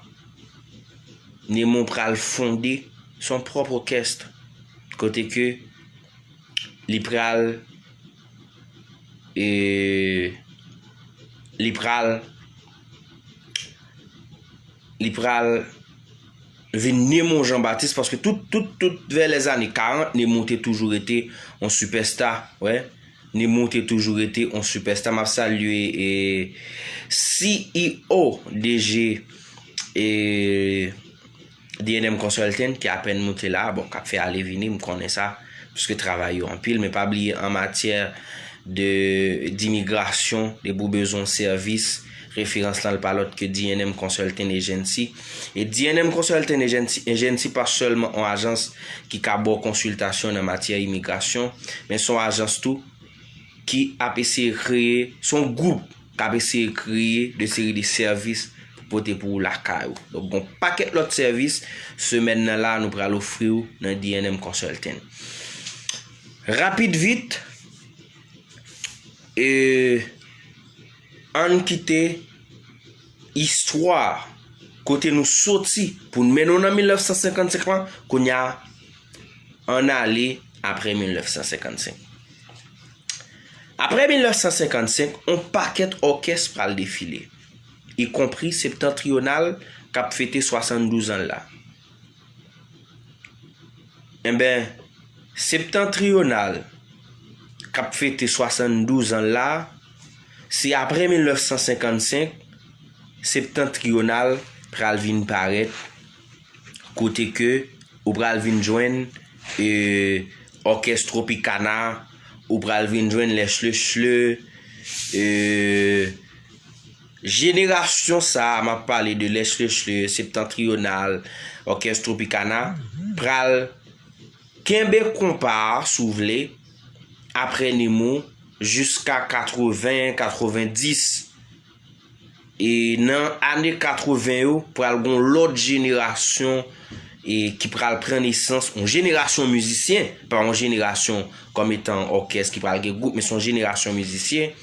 Nemo pral fonde son pwòp òkès. Kote ke li pral, e, li pral, li pral vin Nemo Jean Baptiste, paske tout, tout, tout vè lèzane karant, Nemo te toujou rete yon sipèsta, wè. Nemo te toujou rete yon sipèsta. M ap salye, e, C E O, D G, e, D N M Consulting, ki apèn moute la, bon, k ap fè ale vini, m konnen sa, paske travay yo anpil, men pa bliye an matyè de, dimigrasyon, depi w bezwen yon sèvis, referans lan l pa lòt ke D N M Consulting Agency. E D N M Consulting Agency, Agency pa sèlman yon ajans ki ka ba w konsiltasyon nan matyè imigrasyon, men se yon ajans tou ki ap eseye kreye, se yon gwoup k ap eseye kreye de seri de sèvis pou pote pou ou lakay ou. Donk, gon pakèt lòt sèvis, semèn nan la, nou pral ofri w nan D N M Consulting. Rapid vit, e, ann kite istwa kote nou soti pou n mennen w nan mil nèf san senkannsenk lan, kounye a, ann ale apre mil nèf san senkannsenk. Apre mil nèf san senkannsenk, on pakèt òkès pral defile, ikonpri Septantriyonal k ap fete swasanndouz an l la. Enben, Septantriyonal k ap fete swasanndouz an l la, se apre mil nèf san senkannsenk, Septantriyonal pral vin parèt, kote ke ou pral vin jwenn, e, òkès Tropicana, ou pral vin jwenn Les Chleuchleux, e, jenerasyon sa a, m ap pale de Les Chleuchleux, Septantriyonal, òkès Tropicana, pral kenbe konpa a, si w vle, apre Nemo, jiska katreven, katrevendis. E nan ane katreven yo, pral gon lòt jenerasyon, e ki pral pran nesans, yon jenerasyon mizisyen, pa yon jenerasyon kòm etan òkès ki pral gen gwoup, men se yon jenerasyon mizisyen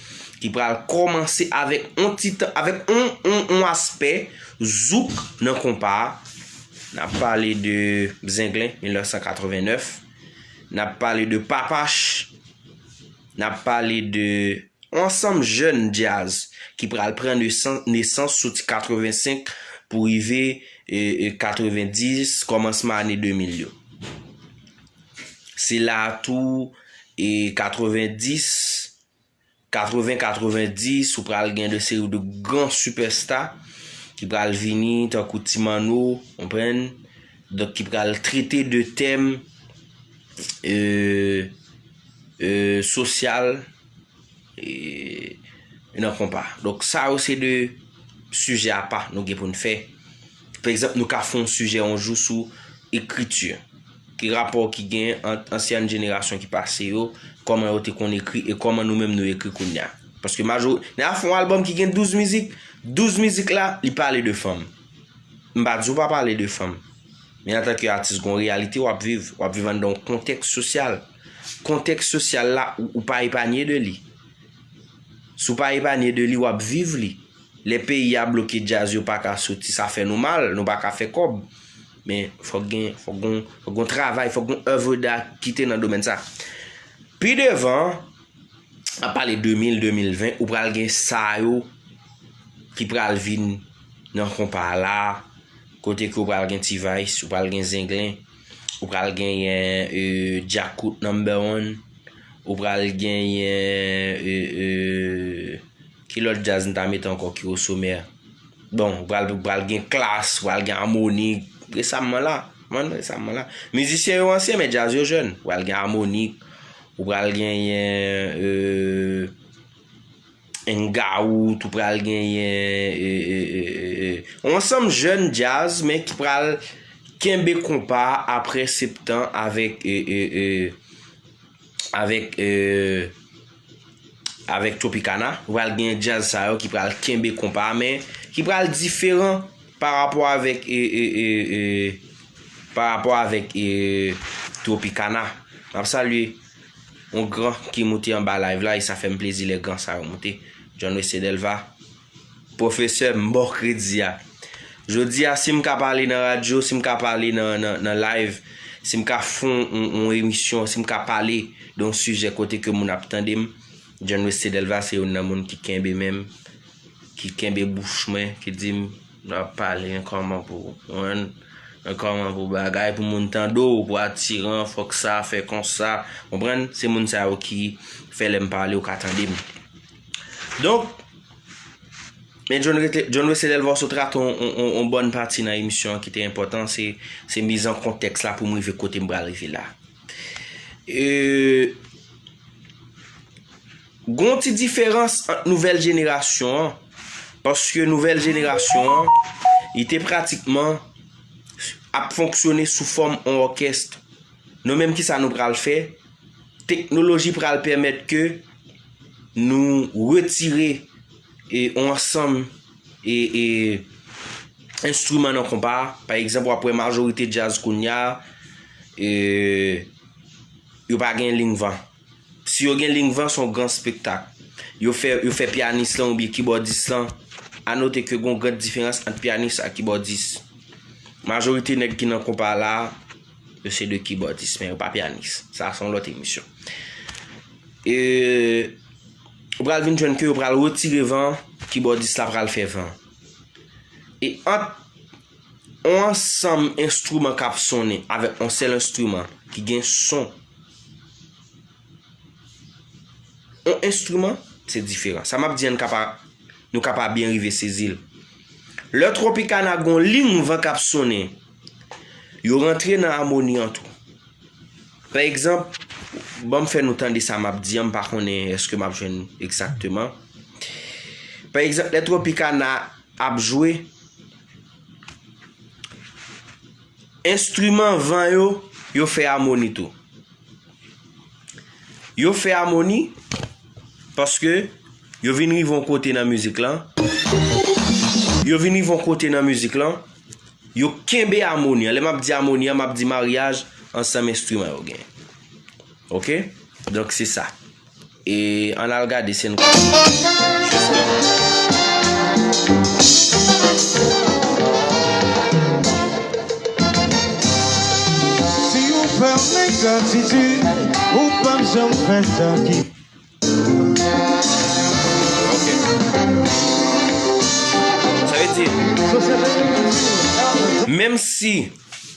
ki pral kòmanse avèk yon ti tan, avèk yon, yon, yon aspè zouk nan konpa a. N ap pale de Zenglen, mil nèf san katrevennèf. N ap pale de Papach. N ap pale de yon ansanm jèn djaz ki pral pran nesan-, nesans soti katrevensenk pou rive, e, e, katrevendis, kòmansman ane de mil yo. Se la tou, e, katrevendis, katreven, katrevendis, ou pral gen de seri de gran sipèsta ki pral vini, tankou Ti Manno, konprann? Donk, ki pral trete de tèm, e, e, sosyal, e, nan konpa. Donk, sa yo se de sijè apa nou gen pou n fè. Pa egzanp, nou ka fè yon sijè yon jou sou ekriti. Ki rapò ki gen ant ansyen jenerasyon ki pase yo, kòman yo te konn ekri e kòman nou menm nou ekri kounye a. Paske majori, n a fè yon albòm ki gen douz mizik, douz mizik la, li pale de fanm. M pa di w pa pale de fanm. Men antanke atis, gon reyalite w ap viv. W ap viv anndan yon kontèks sosyal. Kontèks sosyal la, ou, ou pa epanye de li. Si w pa epanye de li, w ap viv li. Lè peyi a bloke, djaz yo pa ka soti, sa fè nou mal, nou pa ka fè kòb. Men fòk gen, fòk gon, fòk gon travay, fòk gon œuvre d'art ki te nan domèn sa. Pi devan, ap pale de mil, de mil ven, ou pral gen sa yo ki pral vin nan konpa la, kote ke ou pral gen T-Vice, ou pral gen Zenglen, ou pral genyen, euh, Djakout number one, ou pral genyen, euh, euh, ki lòt djaz m ta mete ankò ki o somè? Bon, ou pral, ou pral gen Klass, ou pral gen Harmonik, resamman la, man, resamman la. Mizisyen yo ansyen, men djaz yo jèn. Ou pral gen Harmonik, ou pral genyen, euh, Hangout, ou pral genyen, e, e, e, e, e, yon ansanm jèn djaz, men ki pral kenbe konpa apre septan avèk, e, e, e, avèk, e, avèk Tropicana. Ou pral gen djaz sa yo ki pral kenbe konpa, men ki pral diferan pa rapò avèk, e, e, e, e, pa rapò avèk, e, Tropicana. M ap salye yon gran ki moute anba live la, e sa fè m plezi lè gran sa yo moute. John Wesley Delva, pwofesè, m ba w kredi a. Jodi a, si m ka pale nan radyo, si m ka pale nan, nan, nan live, si m ka fè yon, yon, yon emisyon, si m ka pale de yon sijè kote ke moun ap tande m, John Wesley Delva se youn nan moun ki kenbe men m, ki kenbe bouch mwen, ki di m, "N ap pale, men kòman pou, konprann? Men kòman pou bagay, pou moun tande w, pou atiran, fòk sa, fè konsa." Konprann? Se moun sa yo ki fè lè m pale, ou ka tande m. Donk, men John Rete-, John Wesley Delva sot rate yon, yon, yon, yon bòn pati nan emisyon an ki te enpòtan, se, se mizan kontèks la pou m rive kote m pral rive la. E, Gon ti diferans ant nouvèl jenerasyon an, paske nouvèl jenerasyon an, li te pratikman ap fonksyone sou fòm yon òkès. Nou menm, kisa nou pral fè? Teknoloji pral pèmèt ke nou retire, e, yon ansanm, e, e, enstriman nan konpa a. Pa egzanp, w ap wè majorite djaz kounye a, e, yo pa gen lingvan. Si yo gen lingvan, se yon gran spektak. Yo fè, yo fè pyanis lan oubyen kibòdis lan. A note ke gon gran diferans ant pyanis ak kibòdis. Majorite nèg ki nan konpa la, yo se de kibòdis, men yo pa pyanis. Sa se yon lòt emisyon. E, ou pral vin jwenn ke yo pral retire van, kibòdis la pral fè van. E ant yon ansanm enstriman k ap sonnen avèk yon sèl enstriman ki gen son, yon enstriman, se diferan. Sa m ap di an, nou ka pa, nou ka pa byen rive sezi l. Lè Tropicana gon lingvan k ap sonnen, yo rantre nan amoni an tou. Pa egzanp, ban m fè nou tande sa m ap di an, m pa konnen èske m ap jwenn egzakteman. Pa egzanp, lè Tropicana ap jwe, enstriman van yo, yo fè amoni tou. Yo fè amoni paske yo vin rive yon kote nan mizik lan. Yo vin rive yon kote nan mizik lan. Yo kenbe amoni an. Lè m ap di amoni an, m ap di maryaj ansanm enstriman yo gen. Oke? Donk, se sa. E ann al gade sèn. Si ou fèmen gratitid, ou p ap janm fè tanki. Sa vle di, menm si,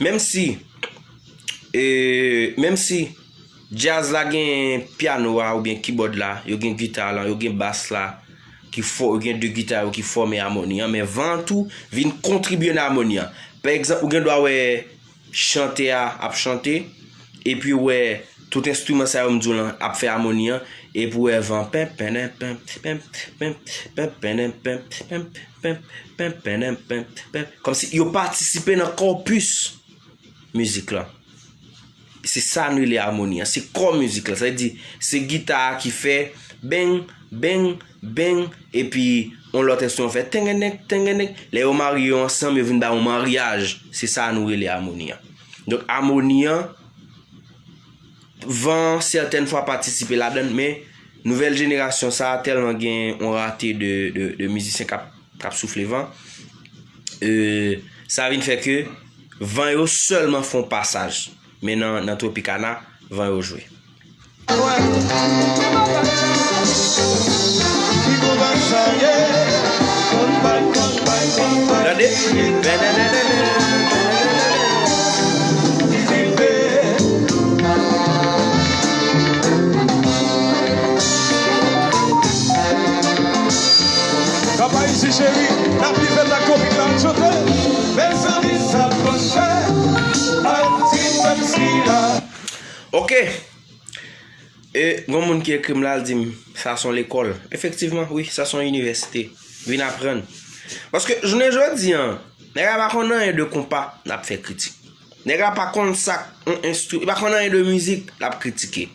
menm si, e, menm si djaz la gen pyano a oubyen kibòd la, yo gen gita lan, yo gen bas la, ki fò, yo gen de gita yo ki fòme amoni an, men van an tou vin kontribye nan amoni an. Pa egzanp, ou gen dwa wè chantè a ap chante, epi w wè tout enstriman sa yo m di w lan ap fè amoni an, epi w wè van pen, pen, pen, pen, pen, pen, pen, pen, pen, pen, pen, pen, pen, pen, pen, pen, pen, kòmsi yo patisipe nan kòpis mizik lan. Se sa n rele amoni an. Se kò mizik lan. Sa vle di, se gita a ki fè beng, beng, beng, epi yon lòt enstriman fè tengenenk, tengenenk. Lè yo marye yo ansanm, yo vin bay yon maryaj. Se sa nou rele amoni an. Donk, amoni an, van an, sètèn fwa patisipe ladan l, men nouvèl jenerasyon sa a tèlman gen yon rate de, de, de mizisyen k ap k ap soufle van, e, sa vin fè ke van yo sèlman fè yon pasaj. Men nan, nan Tropicana, van yo jwe. Tande? Papa Izi cheri, n ap rive nan Tropik la, chante. Mezanmi, sa pral fè, al ti pèp sila. Ok. E, gon moun ki ekri m la, l di m, sa se yon lekòl. Efektivman, wi, sa se yon inivèsite. Vin aprann. Paske, jounen jodi a, nèg la pa konn anyen de konpa, l ap fè kritik. Nèg la pa konn sa k yon enstri, li pa konn anyen de mizik, l ap kritike.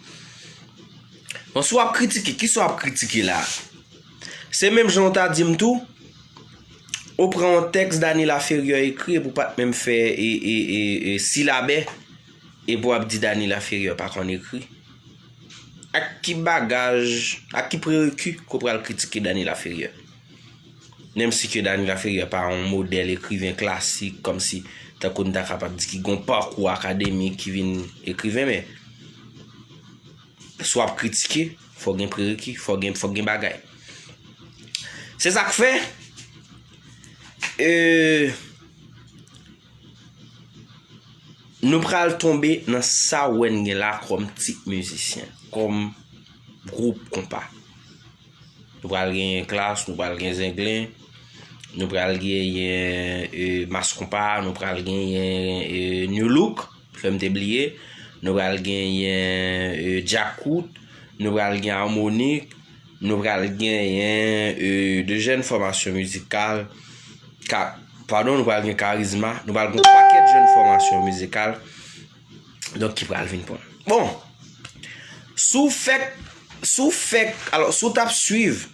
Bon, si w ap kritike, kisa w ap kritike la? Se menm jan w ta di m tou, ou pran yon tèks Dany Laferrière ekri epi w pa t menm fè e, e, e, e silabè, epi w ap di Dany Laferrière pa konn ekri. Ak ki bagaj, ak ki prereku ke w pral kritike Dany Laferrière? Menm si ke Dany Laferrière pa yon modèl ekriven klasik, kòmsi tankou n ta kapab di ki gon pakou akademik ki vin ekriven, men si w ap kritike, fò gen prereku, fò gen, fò gen bagay. Se sa k fè, e, nou pral tonbe nan sa w wè n gen la kòm tip mizisyen, kòm gwoup konpa. Nou pral genyen Klass, nou pral gen Zenglen, nou pral genyen, e, Mass Konpa, nou pral genyen, e, Nu Look, ke m te bliye, nou pral genyen, e, Djakout, nou pral gen Harmonik, nou pral genyen, e, de jèn fòmasyon mizikal, ka, padon, nou pral gen Karizma, nou pral gen yon pakèt jèn fòmasyon mizikal, donk, ki pral vin pran. Bon, si w fèk, si w fèk, alò, si w t ap swiv,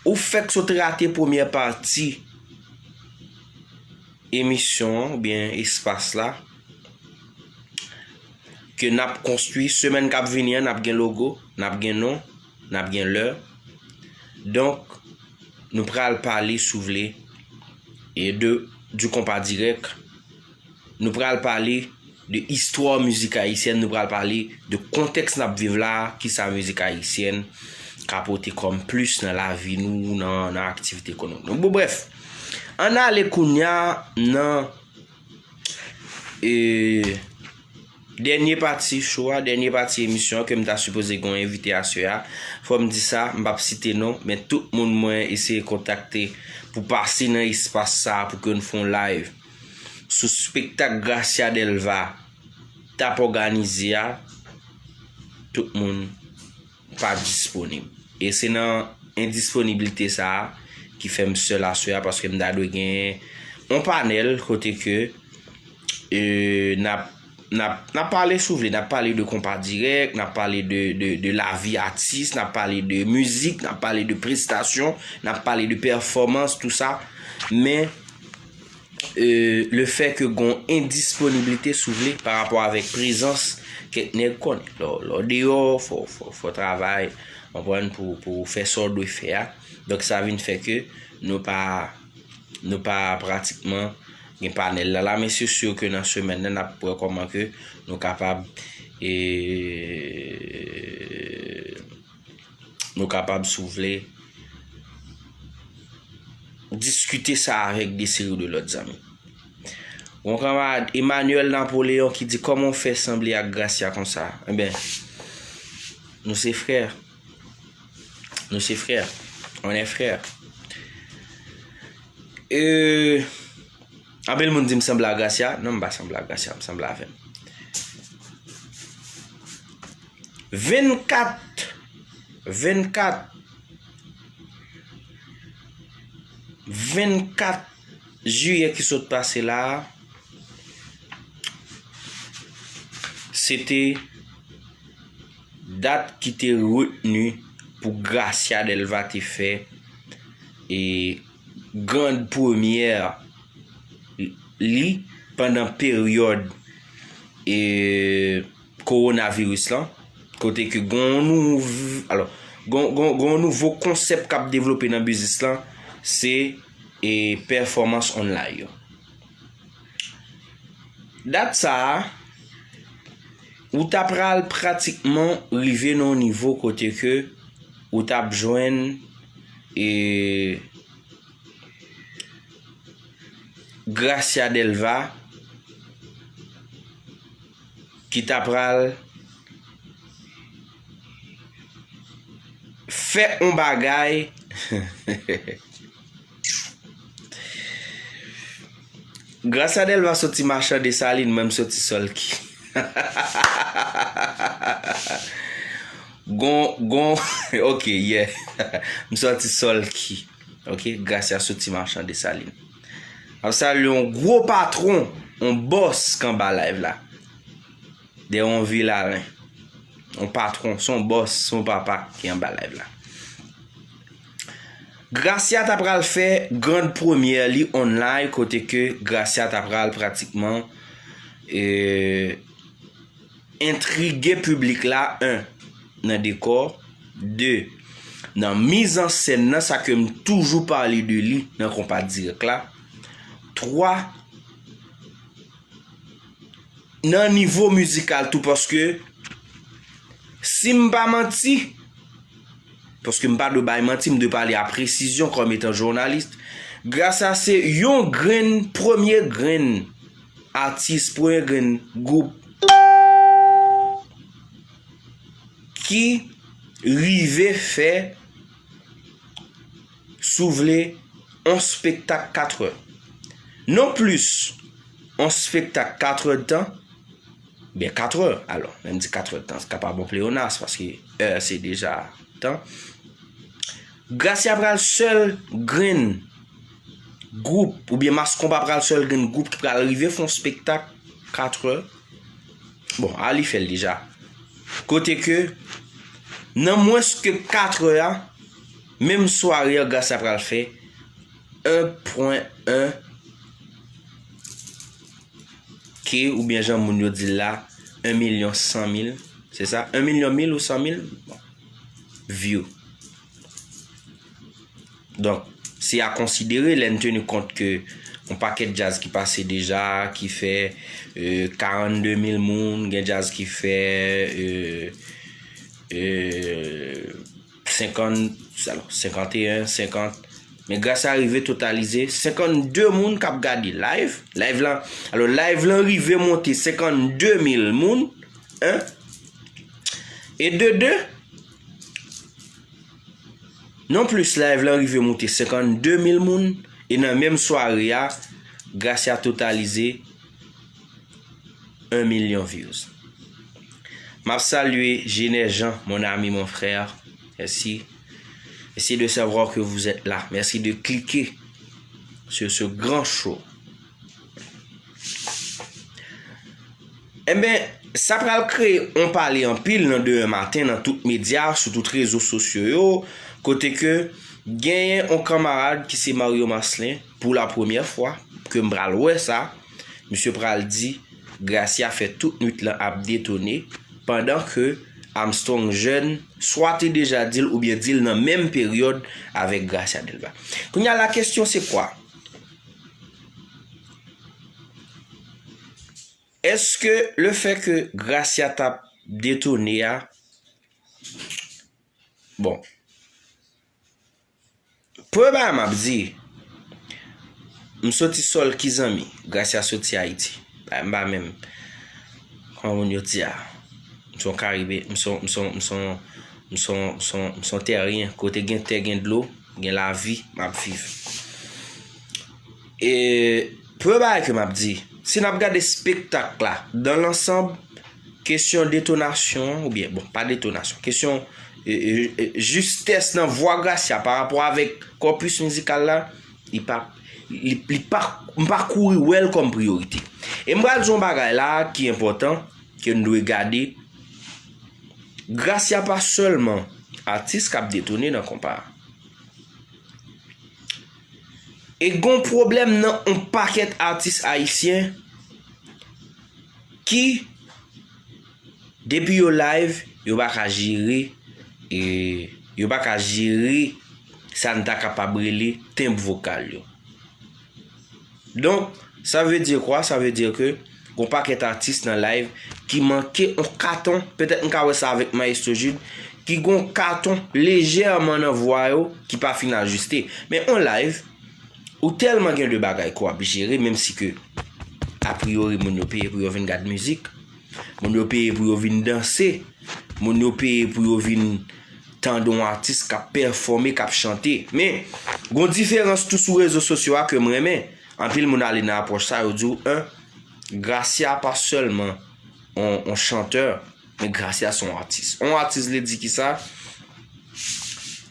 ou fèk sot rate premyè pati emisyon an, oubyen espas la, ke n ap konstwi semèn k ap vini an, n ap gen logo, n ap gen non, n ap gen lè. Donk, nou pral pale, si w vle, e de, du konpa dirèk. Nou pral pale de istwa mizik ayisyèn, nou pral pale de kontèks n ap viv la, kisa mizik ayisyèn ka pote kòm plis nan lavi nou, nan, nan aktivite ekonomik nou. Bon, brèf, ann ale kounye a nan, e, dènye pati show a, dènye pati emisyon an ke m ta sipoze gen yon envite aswè a. Fò m di sa, m p ap site non, men tout moun mwen eseye kontakte pou pase nan espas sa a pou ke n fè yon live sou spektak Gracia Delva t ap òganize a, tout moun pa disponib. E se nan endisponiblite sa a ki fè m sèl aswè a, paske m ta dwe gen yon panèl kote ke, e, n ap, n ap, n ap pale, si w vle, n ap pale de konpa dirèk, n ap pale de, de, de lavi atis, n ap pale de mizik, n ap pale de prestasyon, n ap pale de pèfòmans, tou sa. Men, e, le fè ke gon endisponiblite, si w vle, pa rapò avèk prezans kèk nèg konnen. Lè, lè w deyò, fò, fò, fò travay, konprann, pou, pou fè sa w dwe fè a. Donk, sa vin fè ke nou pa, nou pa pratikman gen panèl la la, men se si ke nan semèn nan, n ap wè kòman ke nou kapab, e, nou kapab, si w vle, diskite sa avèk de seri de lòt zanmi. Yon kanmarad, Emmanuel Napoléon, ki di, "Kòman w fè sanble ak Gracia konsa?" Enben, nou se frè. Nou se frè. On est frère. E, anpil moun di m sanble a Gracia. Non, m pa sanble a Gracia, m sanble avè m. Vennkat, vennkat, vennkat jiyè ki sot pase la a, se te dat ki te retni pou Gracia Delva te fè, e, grand première li pandan peryòd, e, kowonaviris lan, kote ke gon nouv-, alò, gon, gon, gon nouvo konsèp k ap devlope nan biznis lan, se, e, pèfòmans online yo. Dat sa a, ou ta pral pratikman rive nan yon nivo kote ke ou t ap jwenn, e, Gracia Delva ki ta pral fè yon bagay. Gracia Delva soti machan Desalin, mwen m soti Sòlki. Gon, gon, ok, yeah. M soti Sòlki. Ok, Gracia soti machan Desalin. M ap salye yon gwo patwon, yon bòs k anba live la. Dèyè yon vilalen. Yon patwon, se yon bòs, se yon papa ki anba live la. Gracia ta pral fè grand première li online kote ke Gracia ta pral pratikman, e, entrige piblik la, en, nan dekò, de, nan mizansèn nan, sa ke m toujou pale de li nan konpa dirèk la, twa, nan nivo mizikal tou, paske si m pa manti, paske m pa dwe bay manti, m dwe pale a presizyon kòm etan jounalis, Gracia se yon grenn, premye grenn atis, premye grenn gwoup ki rive fè, si w vle, yon spektak katrè. Non plis yon spektak katrè tan, byen katrè, alò, lè m di katrè tan, se kapab yon pleyonas, paske è se deja tan. Gracia pral sèl grenn gwoup, oubyen Mass Konpa pral sèl grenn gwoup ki pral rive fè yon spektak katrè. Bon, a li fè l deja. Kote ke, nan mwens ke katrè a, menm sware a, Gracia pral fè en pwen en K, oubyen jan moun yo di l la, en milyon san mil. Se sa? En milyon mil ou san mil? Bon. View. Donk, se a konsidere lè n teni kont ke yon pakèt djaz ki pase deja, ki fè, e, karannde mil moun, gen djaz ki fè, e, e, senkant, alò, senkanteyen, senkant. Men Gracia rive totalize senkannde moun k ap gade live. Live lan, alò, live lan rive monte senkannde mil moun, en. E de de, non plis live lan rive monte senkannde mil moun, e nan menm sware a, Gracia totalize un million views. M ap salye Jenè Jean, mon ami, mon frère. Merci. Merci de savoir que vous êtes là. Merci de cliquer sur ce grand show. Enben, sa pral kreye on pale anpil nan demen maten nan tout medya, sou tout rezo sosyo yo, kote ke genyen on kanmarad ki se Mario Marcelin, pou la premyè fwa, ke m pral wè sa, misye pral di, Gracia fè tout nwit lan ap detone, pandan ke Armstrong Jeune swa te deja di l oubyen di l nan menm peryòd avèk Gracia Delva. Kounye a, la question c'est quoi? Èske le fè ke Gracia t ap detone a, bon, premye bagay m ap di, m soti Sòlki zanmi, Gracia soti Ayiti. Bagay m pa menm, kòman moun yo di a? M se yon Karibe, m se yon, m se yon, m se yon, m se yon, m se yon, m se yon tèryen, kote gen tè, gen dlo, gen lavi, m ap viv. E premye bagay ke m ap di, si n ap gade spektak la, dan lansanb, kesyon detonasyon, oubyen, bon, pa detonasyon, kesyon, e, e, e, jistès nan vwa Gracia pa rapò avèk kòpis mizikal la, li pa, li, li pa, m pa kouri wè l kòm priyorite. E m pral di yon bagay la ki enpòtan, ke n dwe gade. Gracia pa sèlman atis k ap detone nan konpa a. E gon pwoblèm nan on pakèt atis ayisyen ki, depi yo live, yo pa ka jere, e, yo pa ka jere sa n ta kapab rele tenb vokal yo. Donk, sa vle di kwa? Sa vle di ke Gon pakèt atis nan live ki manke on katon, petèt m ka wè sa avèk Maestro Jude, ki gon katon lejèman nan vwa yo ki pa fin ajiste. Men on live, ou tèlman gen de bagay ke w ap jere, menm si ke, a priyori, moun yo peye pou yo vin gad mizik, moun yo peye pou yo vin danse, moun yo peye pou yo vin tande yon atis k ap pèfòme, k ap chante. Men, gon diferans tou sou rezo sosyo a ke m renmen. Anpil moun ale nan apwòch sa, yo di w, en, Gracia pa sèlman on, on chantè, men Gracia se yon atis. On atis vle di kisa?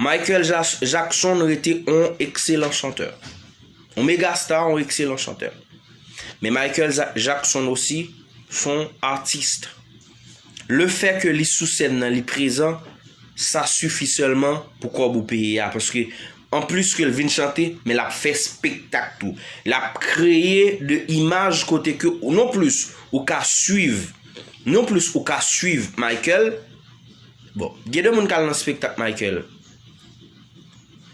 Michael Ja- Jackson rete on ekselan chantè. On mega star, on ekselan chantè. Men Michael Ja- Jackson osi, se on atis. Le fè ke li sou sèn nan, li prezan, sa sifi sèlman pou kòb ou peye a. Paske, anplis ke l vin chante, men l ap fè spektak tou. L ap kreye de imaj kote ke, non plis, ou ka swiv. Non plis, ou ka swiv Michael. Bon, gen de moun k al nan spektak Michael.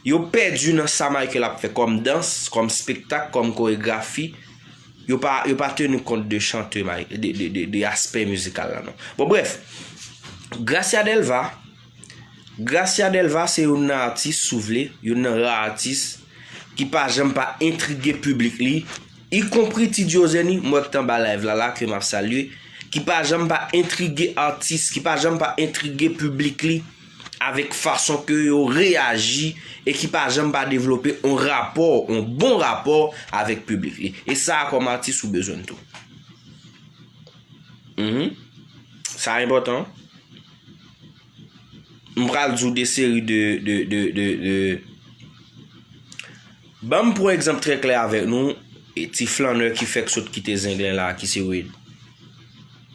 Yo pèdi nan sa Michael ap fè kòm dans, kòm spektak, kòm koregrafi. Yo pa, yo pa teni kont de chante, de, de, de, de aspè mizikal la, non. Bon, brèf. Gracia Delva, Gracia Delva se youn nan atis, si w vle, youn nan ra atis ki pa janm pa entrige piblik li, ikonpri Ti Diozeni, m wè k t anba live la, la, ke m ap salye, ki pa janm pa entrige atis, ki pa janm pa entrige piblik li avèk fason ke yo reyaji e ki pa janm pa devlope on rapò, on bon rapò avèk piblik li. E sa a kòm atis ou bezwen l tou. Mhm. Sa enpòtan. M pral di w de seri de, de, de, de, de. Ban m pran egzanp trè klè avèk nou, e ti flannè ki fèk sot kite Zenglen la, ki se Wade.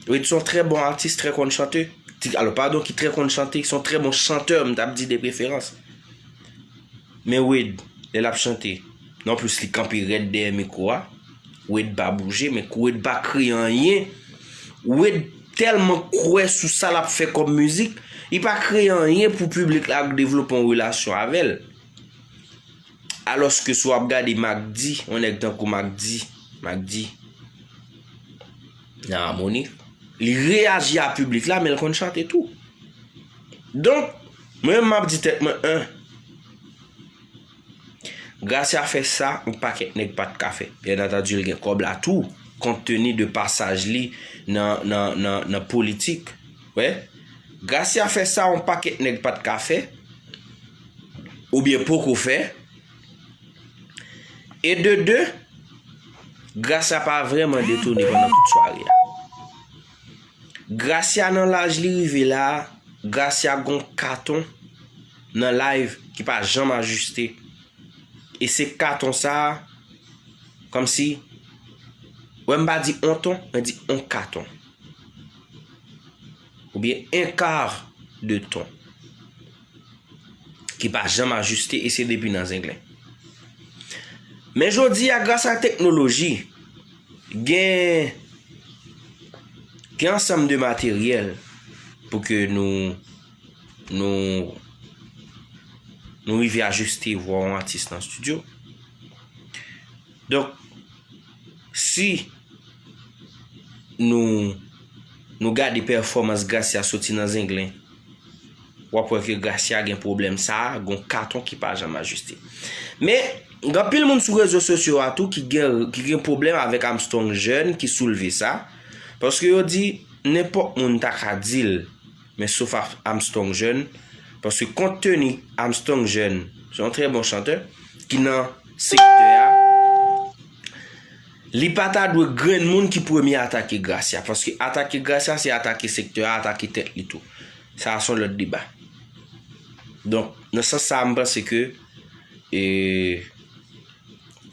Wade se yon trè bon atis, trè konn chante. Ti, alò, padon, ki trè konn chante, se yon trè bon chantè, m t ap di de preferans. Men Wade, lè l ap chante, non plis li kanpe rèd dèyè mikwo a. Wade pa bouje, men Wade pa kreye anyen. Wade tèlman kwè sou sa l ap fè kòm mizik, li pa kreye anyen pou piblik la devlope yon relasyon avè l. Alòske si w ap gade Mack D, yon nèg tankou Mack D, Mack D, nan amoni, li reyaji a piblik la, men l konn chante tou. Donk, mwen menm m ap di tèt mwen, en, Gracia fè sa yon pakèt nèg pa t ka fè. Byen antandi, l gen kòb la tou, kont teni de pasaj li nan, nan, nan, nan politik. Wè, Gracia fè sa yon pakèt nèg pa t ka fè, oubyen poko fè. E de de, Gracia pa vrèman detone pandan tout sware a. Gracia nan laj li rive la, Gracia gon katon nan live ki pa janm ajiste. E se katon sa a, kòmsi, wè m pa di on ton, mwen di on katon. Oubyen un quart de ton. Ki pa janm ajiste e se depi nan Zenglen. Men jodi a, gras a teknoloji, gen, gen ansanm de materyèl pou ke nou, nou, nou rive ajiste vwa yon atis nan estidyo. Donk, si nou, nou gade pèfòmans Gracia soti nan Zenglen, w ap wè ke Gracia gen pwoblèm sa a, gon katon ki pa janm ajiste. Men, gen anpil moun sou rezo sosyo a tou ki gen, ki gen pwoblèm avèk Armstrong Jeune ki soulve sa, paske yo di nenpòt moun ta ka di l, men sof Ar- Armstrong Jeune, paske kont teni Armstrong Jeune, se yon trè bon chantè, ki nan sektè a, li pa ta dwe grenn moun ki premye atake Gracia, paske atake Gracia se atake sektè a, atake tèt li tou. Sa a se yon lòt deba. Donk, nan sans sa a, m panse ke, e,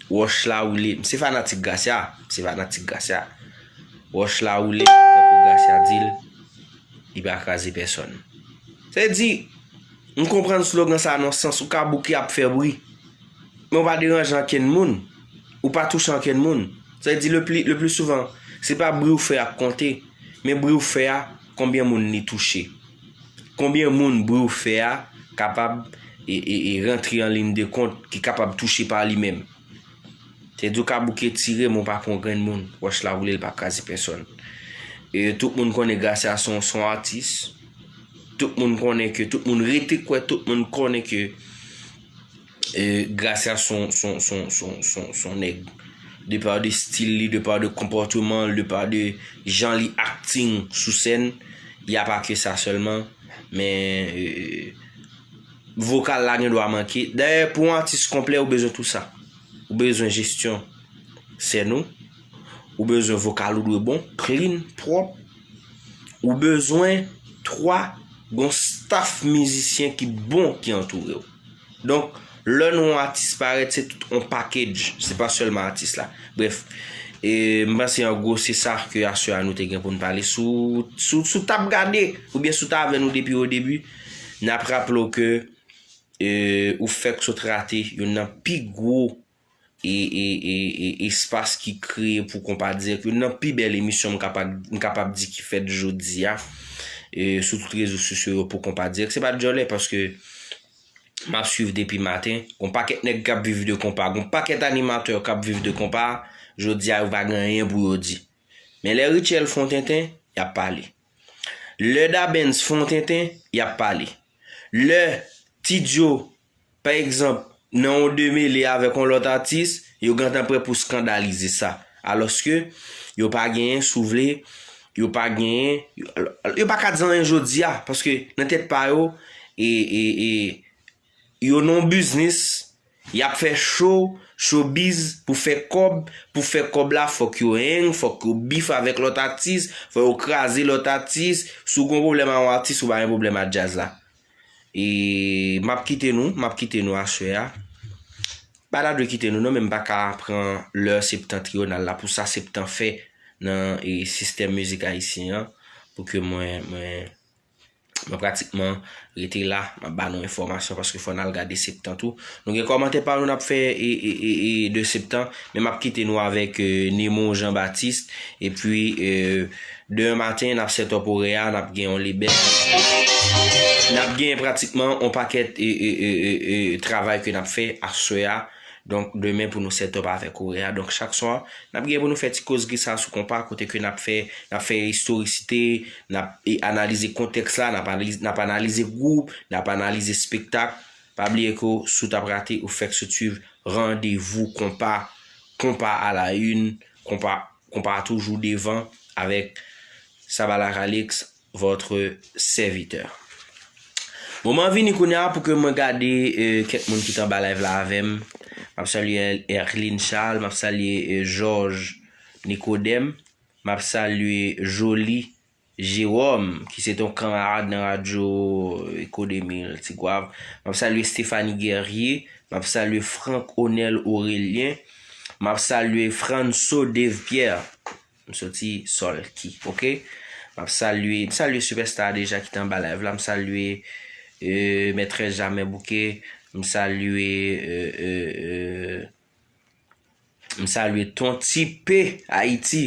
wòch la woule. M se fanatik Gracia, m se fanatik Gracia. Wòch la woule, tankou Gracia di l, li pa kraze pèsòn. Sa vle di, m konprann slogan sa a nan sans ou ka bouke ap fè bri, men ou pa deranje ankenn moun, ou pa touche ankenn moun. Sa vle di, le pli, le pli souvan, se pa bri ou fè a k konte, men bri ou fè a, konbyen moun li touche. Konbyen moun bri ou fè a kapab e, e, e rantre an liy de kont ki kapab touche pa li menm. Edou ka bouke tire, men w pa pran grenn moun. Wòch la woule, l pa kraze pèsòn. E tout moun konnen Gracia se yon, se yon atis. Tout moun konnen ke, tout moun rete kwè, tout moun konnen ke e, Gracia se yon, se yon, se yon, se yon, se yon, se yon nèg. De pa de stil li, de pa de konpòteman l, de pa de jan li acting sou sèn, y a pa ke sa sèlman. Men, e, vokal la gen dwa manke. Dayè, pou yon atis konplè, ou bezwen tou sa. Ou bezwen jesyon sèn ou. Ou bezwen vokal ou dwe bon, clean, pwòp. Ou bezwen twa, gon staff mizisyen ki bon, ki antoure w. Donk, lè nou yon atis parèt, se tout yon package, se pa sèlman atis la. Brèf, e, m panse an gwo se sa ke aswè a nou te gen pou n pale. Si w, si w, si w t ap gade, oubyen si w t avè nou depi o debi, n ap raple w ke, e, ou fèk sot rate youn nan pi gwo e, e, e, e espas ki kreye pou Konpa Dirèk. Youn nan pi bèl emisyon m kapab, m kapab di ki fèt jodi a, e, sou tout rezo sosyo yo pou Konpa Dirèk. Se pa djòlè paske m ap swiv depi maten. Gon pakèt nèg k ap viv de konpa, gon pakèt animatè k ap viv de konpa, jodi a yo pa gen anyen pou yo di. Men lè Richel fè yon tenten, y ap pale. Lè Dabens fè yon tenten, y ap pale. Lè Ti Djo, pa egzanp, nan yon demele avèk yon lòt atis, yo gentan prè pou skandalize sa. Alòske, yo pa genyen, si w vle, yo pa genyen, yo, yo pa ka di anyen jodi a, paske nan tèt pa yo, e, e, e, yo nan yon biznis, y ap fè show, showbiz, pou fè kòb, pou fè kòb la, fòk yo hang, fòk yo beef avèk lòt atis, fòk yo kraze lòt atis. Si w gen yon pwoblèm a yon atis, ou pa gen pwoblèm a djaz la. E m ap kite nou, m ap kite nou aswè a. Pa ta dwe kite nou non, men m pa ka pran lè Septentrional la pou sa Septan fè nan, e, sistèm mizik ayisyen an, pou ke mwen, mwen, mwen pratikman rete la, m ap ba nou enfòmasyon paske fò n al gade Septan tou. Nou gen kòmantè pa nou n ap fè e, e, e, e de Septan, men m ap kite nou avèk, e, Nemo Jean Baptiste, epi, e, demen maten, n ap set up orè a, n ap gen yon libè. N ap gen pratikman yon pakèt e, e, e, e, e, travay ke n ap fè aswè a. Donk, demen pou nou set up avèk orè a. Donk, chak swa, n ap gen pou nou fè ti kozri sa sou konpa, kote ke n ap fè, n ap fè istorisite, n ap, e, analize kontèks la, n ap analize, n ap analize gwoup, n ap analize espektak. Pa bliye ke w, si w t ap rate, ou fèk sot swiv Randevou Konpa, Konpa à la une, Konpa, Konpa toujou devan avèk Sabalak Alex, votre serviteur. Moman vini kounye a pou ke mwen gade, e, kèk moun ki t anba live la avè m. M ap salye Erline Charles, m ap salye, e, Georges Nicodème, m ap salye Joly Jérôme, ki se te yon kanmarad nan radyo Echo deux mille Tigwav. M ap salye Stéphanie Guerrier, m ap salye Franck Onel Aurélien, m ap salye Franso Dave Pierre. M soti Sòlki, oke? M ap salye, m salye Sipèsta deja ki te anba live la. M salye, e, Mètrès Jamè Bouke. M salye, e, e, e, m salye Ton Tipe Ayiti.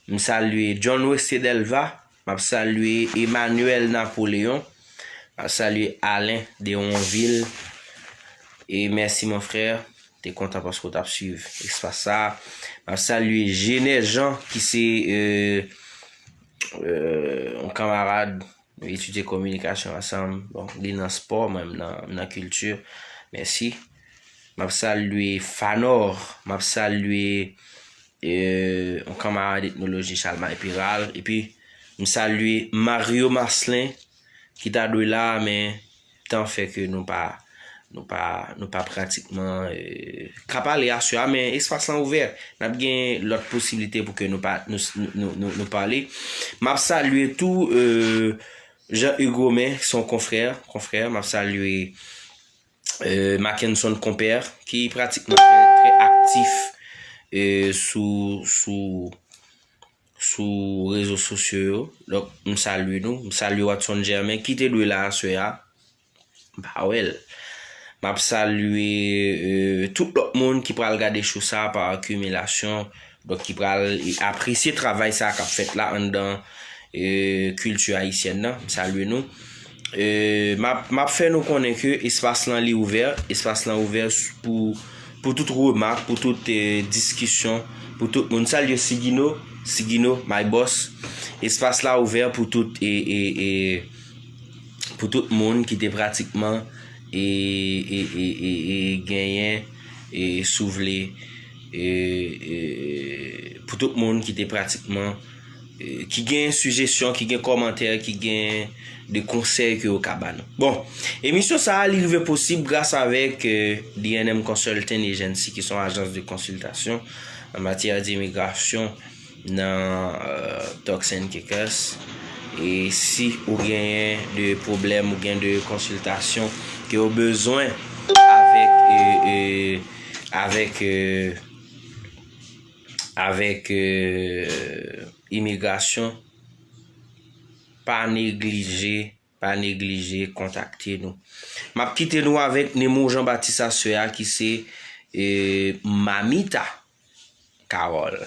M salye John Westé Delva. M ap salye Emmanuel Napoléon. M ap salye Alain Deronville. E mèsi, mon frè. Te kontan paske w t ap swiv espas sa. M ap salye Jenè Jean, ki se, e, e, yon kanmarad, nou etidye kominikasyon ansanm. Bon, li nan spò, mwen, m nan, m nan kilti. Mèsi. M ap salye Fanor. M ap salye, e, yon kanmarad etnoloji Chalmay Peral. Epi, m salye Mario Marcelin, ki ta dwe la, men tan fè ke nou pa, nou pa, nou pa pratikman, e, ka pale aswè a, men espas lan ouvè. N ap gen lòt posiblite pou ke nou pa, nou, nou, nou, nou, nou pale. M ap salye tou, e, Jean Hugues Romain, ki se yon konfrè, konfrè. M ap salye, e, Mackenson Compère, ki pratikman trè, trè aktif, e, sou, sou, sou rezo sosyo yo. Donk, m salye nou. M salye Watson Germain, ki te dwe la aswè a. M pa wè l. M ap salye, e, tout lòt moun ki pral gade show sa a pa akimilasyon. Donk, ki pral, e, apresye travay sa a k ap fèt la anndan, e, kilti ayisyèn nan. M salye nou. E, m ap, m ap fè nou konnen ke espas lan li ouvè. Espas lan ouvè s-, pou Pou tout remak, pou tout eh, diskisyon, pou tout moun. Salye Sigino, Sigino, my boss. Espas la ouvè pou tout e, e, e, pou tout moun ki te pratikman e, e, e, e, e genyen e, si w vle e, e, pou tout moun ki te pratikman e, ki gen sijesyon, ki gen kòmantè, ki gen de konsèy ke yo ka ba nou. Bon, emisyon sa a, li rive posib gras avèk eh, D N M Consulting Agency, ki se yon ajans de konsiltasyon an matyè de imigrasyon nan eh, Turks and Caicos. E si ou genyen de pwoblèm, ou gen de konsiltasyon ke ou bezwen avèk eh, eh, avèk eh, avèk eh, imigrasyon, pa neglije, pa neglije kontakte nou. M ap kite nou avèk Nemo Jean Baptiste Aswè a ki se eh, Mamita Carole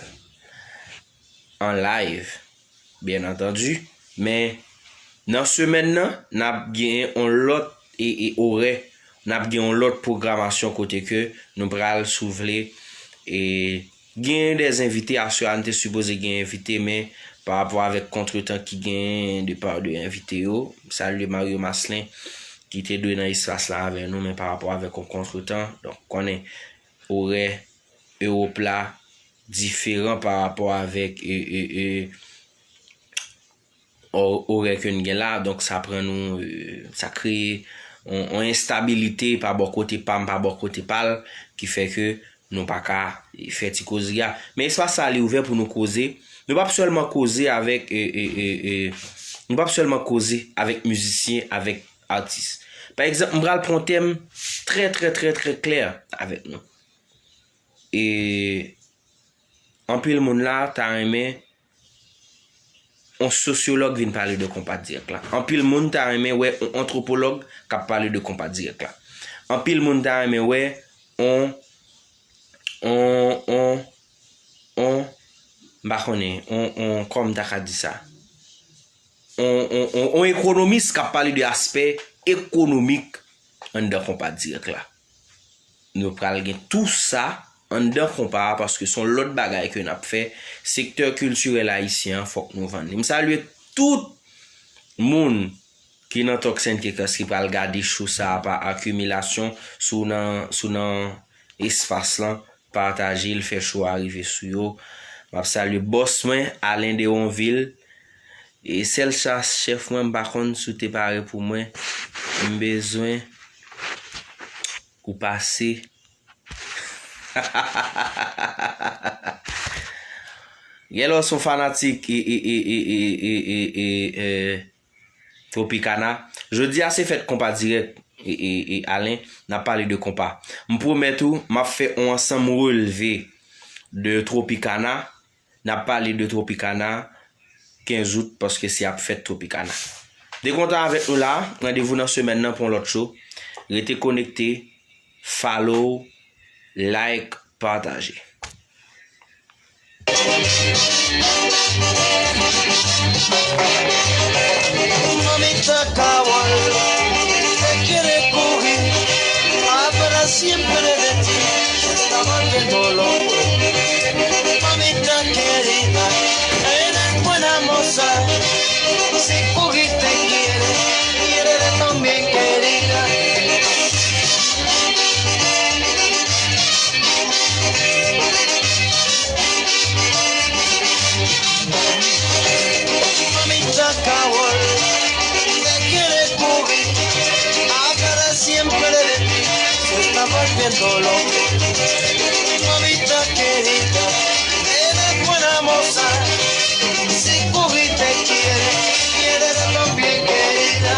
an live, byen antandi. Men nan semèn nan, n ap gen yon lòt e, e orè, n ap gen yon lòt pwogramasyon kote ke nou pral, si w vle, e gen de envite. Aswè a, n te sipoze gen envite, men pa rapò avèk kontretan ki genyen de pa de envite yo, m salye Mario Maslin ki te dwe nan espas la avè nou, men pa rapò avèk yon kontretan, donk, konnen orè Ewòp la diferan pa rapò avèk e, e, e, o- orè ke n gen la. Donk, sa pran nou, e, sa kreye yon, yon enstabilite pa bò kote pa m, pa bò kote pa l, ki fè ke nou pa ka fè ti kozri a. Men espas sa, li ouvè pou nou koze. Nou p ap sèlman koze avèk, e, e, e, e, nou p ap sèlman koze avèk mizisyen, avèk atis. Pa egzanp, m pral pran yon tèm trè, trè, trè, trè klè avèk nou. E anpil moun la ta renmen yon sosyològ vin pale de konpa dirèk la. Anpil moun ta renmen wè yon antwopològ k ap pale de konpa dirèk la. Anpil moun ta renmen wè yon, yon, yon, yon, m pa konnen, yon, yon, kòman m ta ka di sa? Yon, yon, yon, yon ekonomis k ap pale de aspè ekonomik anndan konpa dirèk la. Nou pral gen tou sa anndan konpa a, paske se yon lòt bagay ke n ap fè. Sektè kiltirèl ayisyen an, fòk nou vann li. M salye tout moun ki nan Turks and Caicos ki pral gade show sa a pa akimilasyon. Si w nan, si w nan espas lan, pataje l, fè show a rive sou yo. M ap salye bòs mwen, Alain Deronville. E sèl sa, chèf mwen, m pa konn si w te pare pou mwen. M bezwen ou pase. Gèlè w se yon fanatik e, e, e, e, e, e, e, e, Tropicana. Jodi a se fèt konpa dirèk e, e, e, Alen, n ap pale de konpa. M pwomèt ou, m ap fè yon ansanm relve de Tropicana. N ap pale de Tropicana kenz out, paske se ap fèt Tropicana. Te kontan avèk nou la, randevou nan semèn nan pou yon lòt show. Rete konekte, follow, like, pataje. Mamita Carole, te quiere coger, habrá siempre de ti, se está volviendo loco. Mamita querida, eres buena moza, si cogiste quiere, quiere también querida. Mamita Carole, te quiere coger, habrá siempre de ti, se está volviendo loco. Mamita querida, eres buena moza, si cogiste quiere, quiere también querida.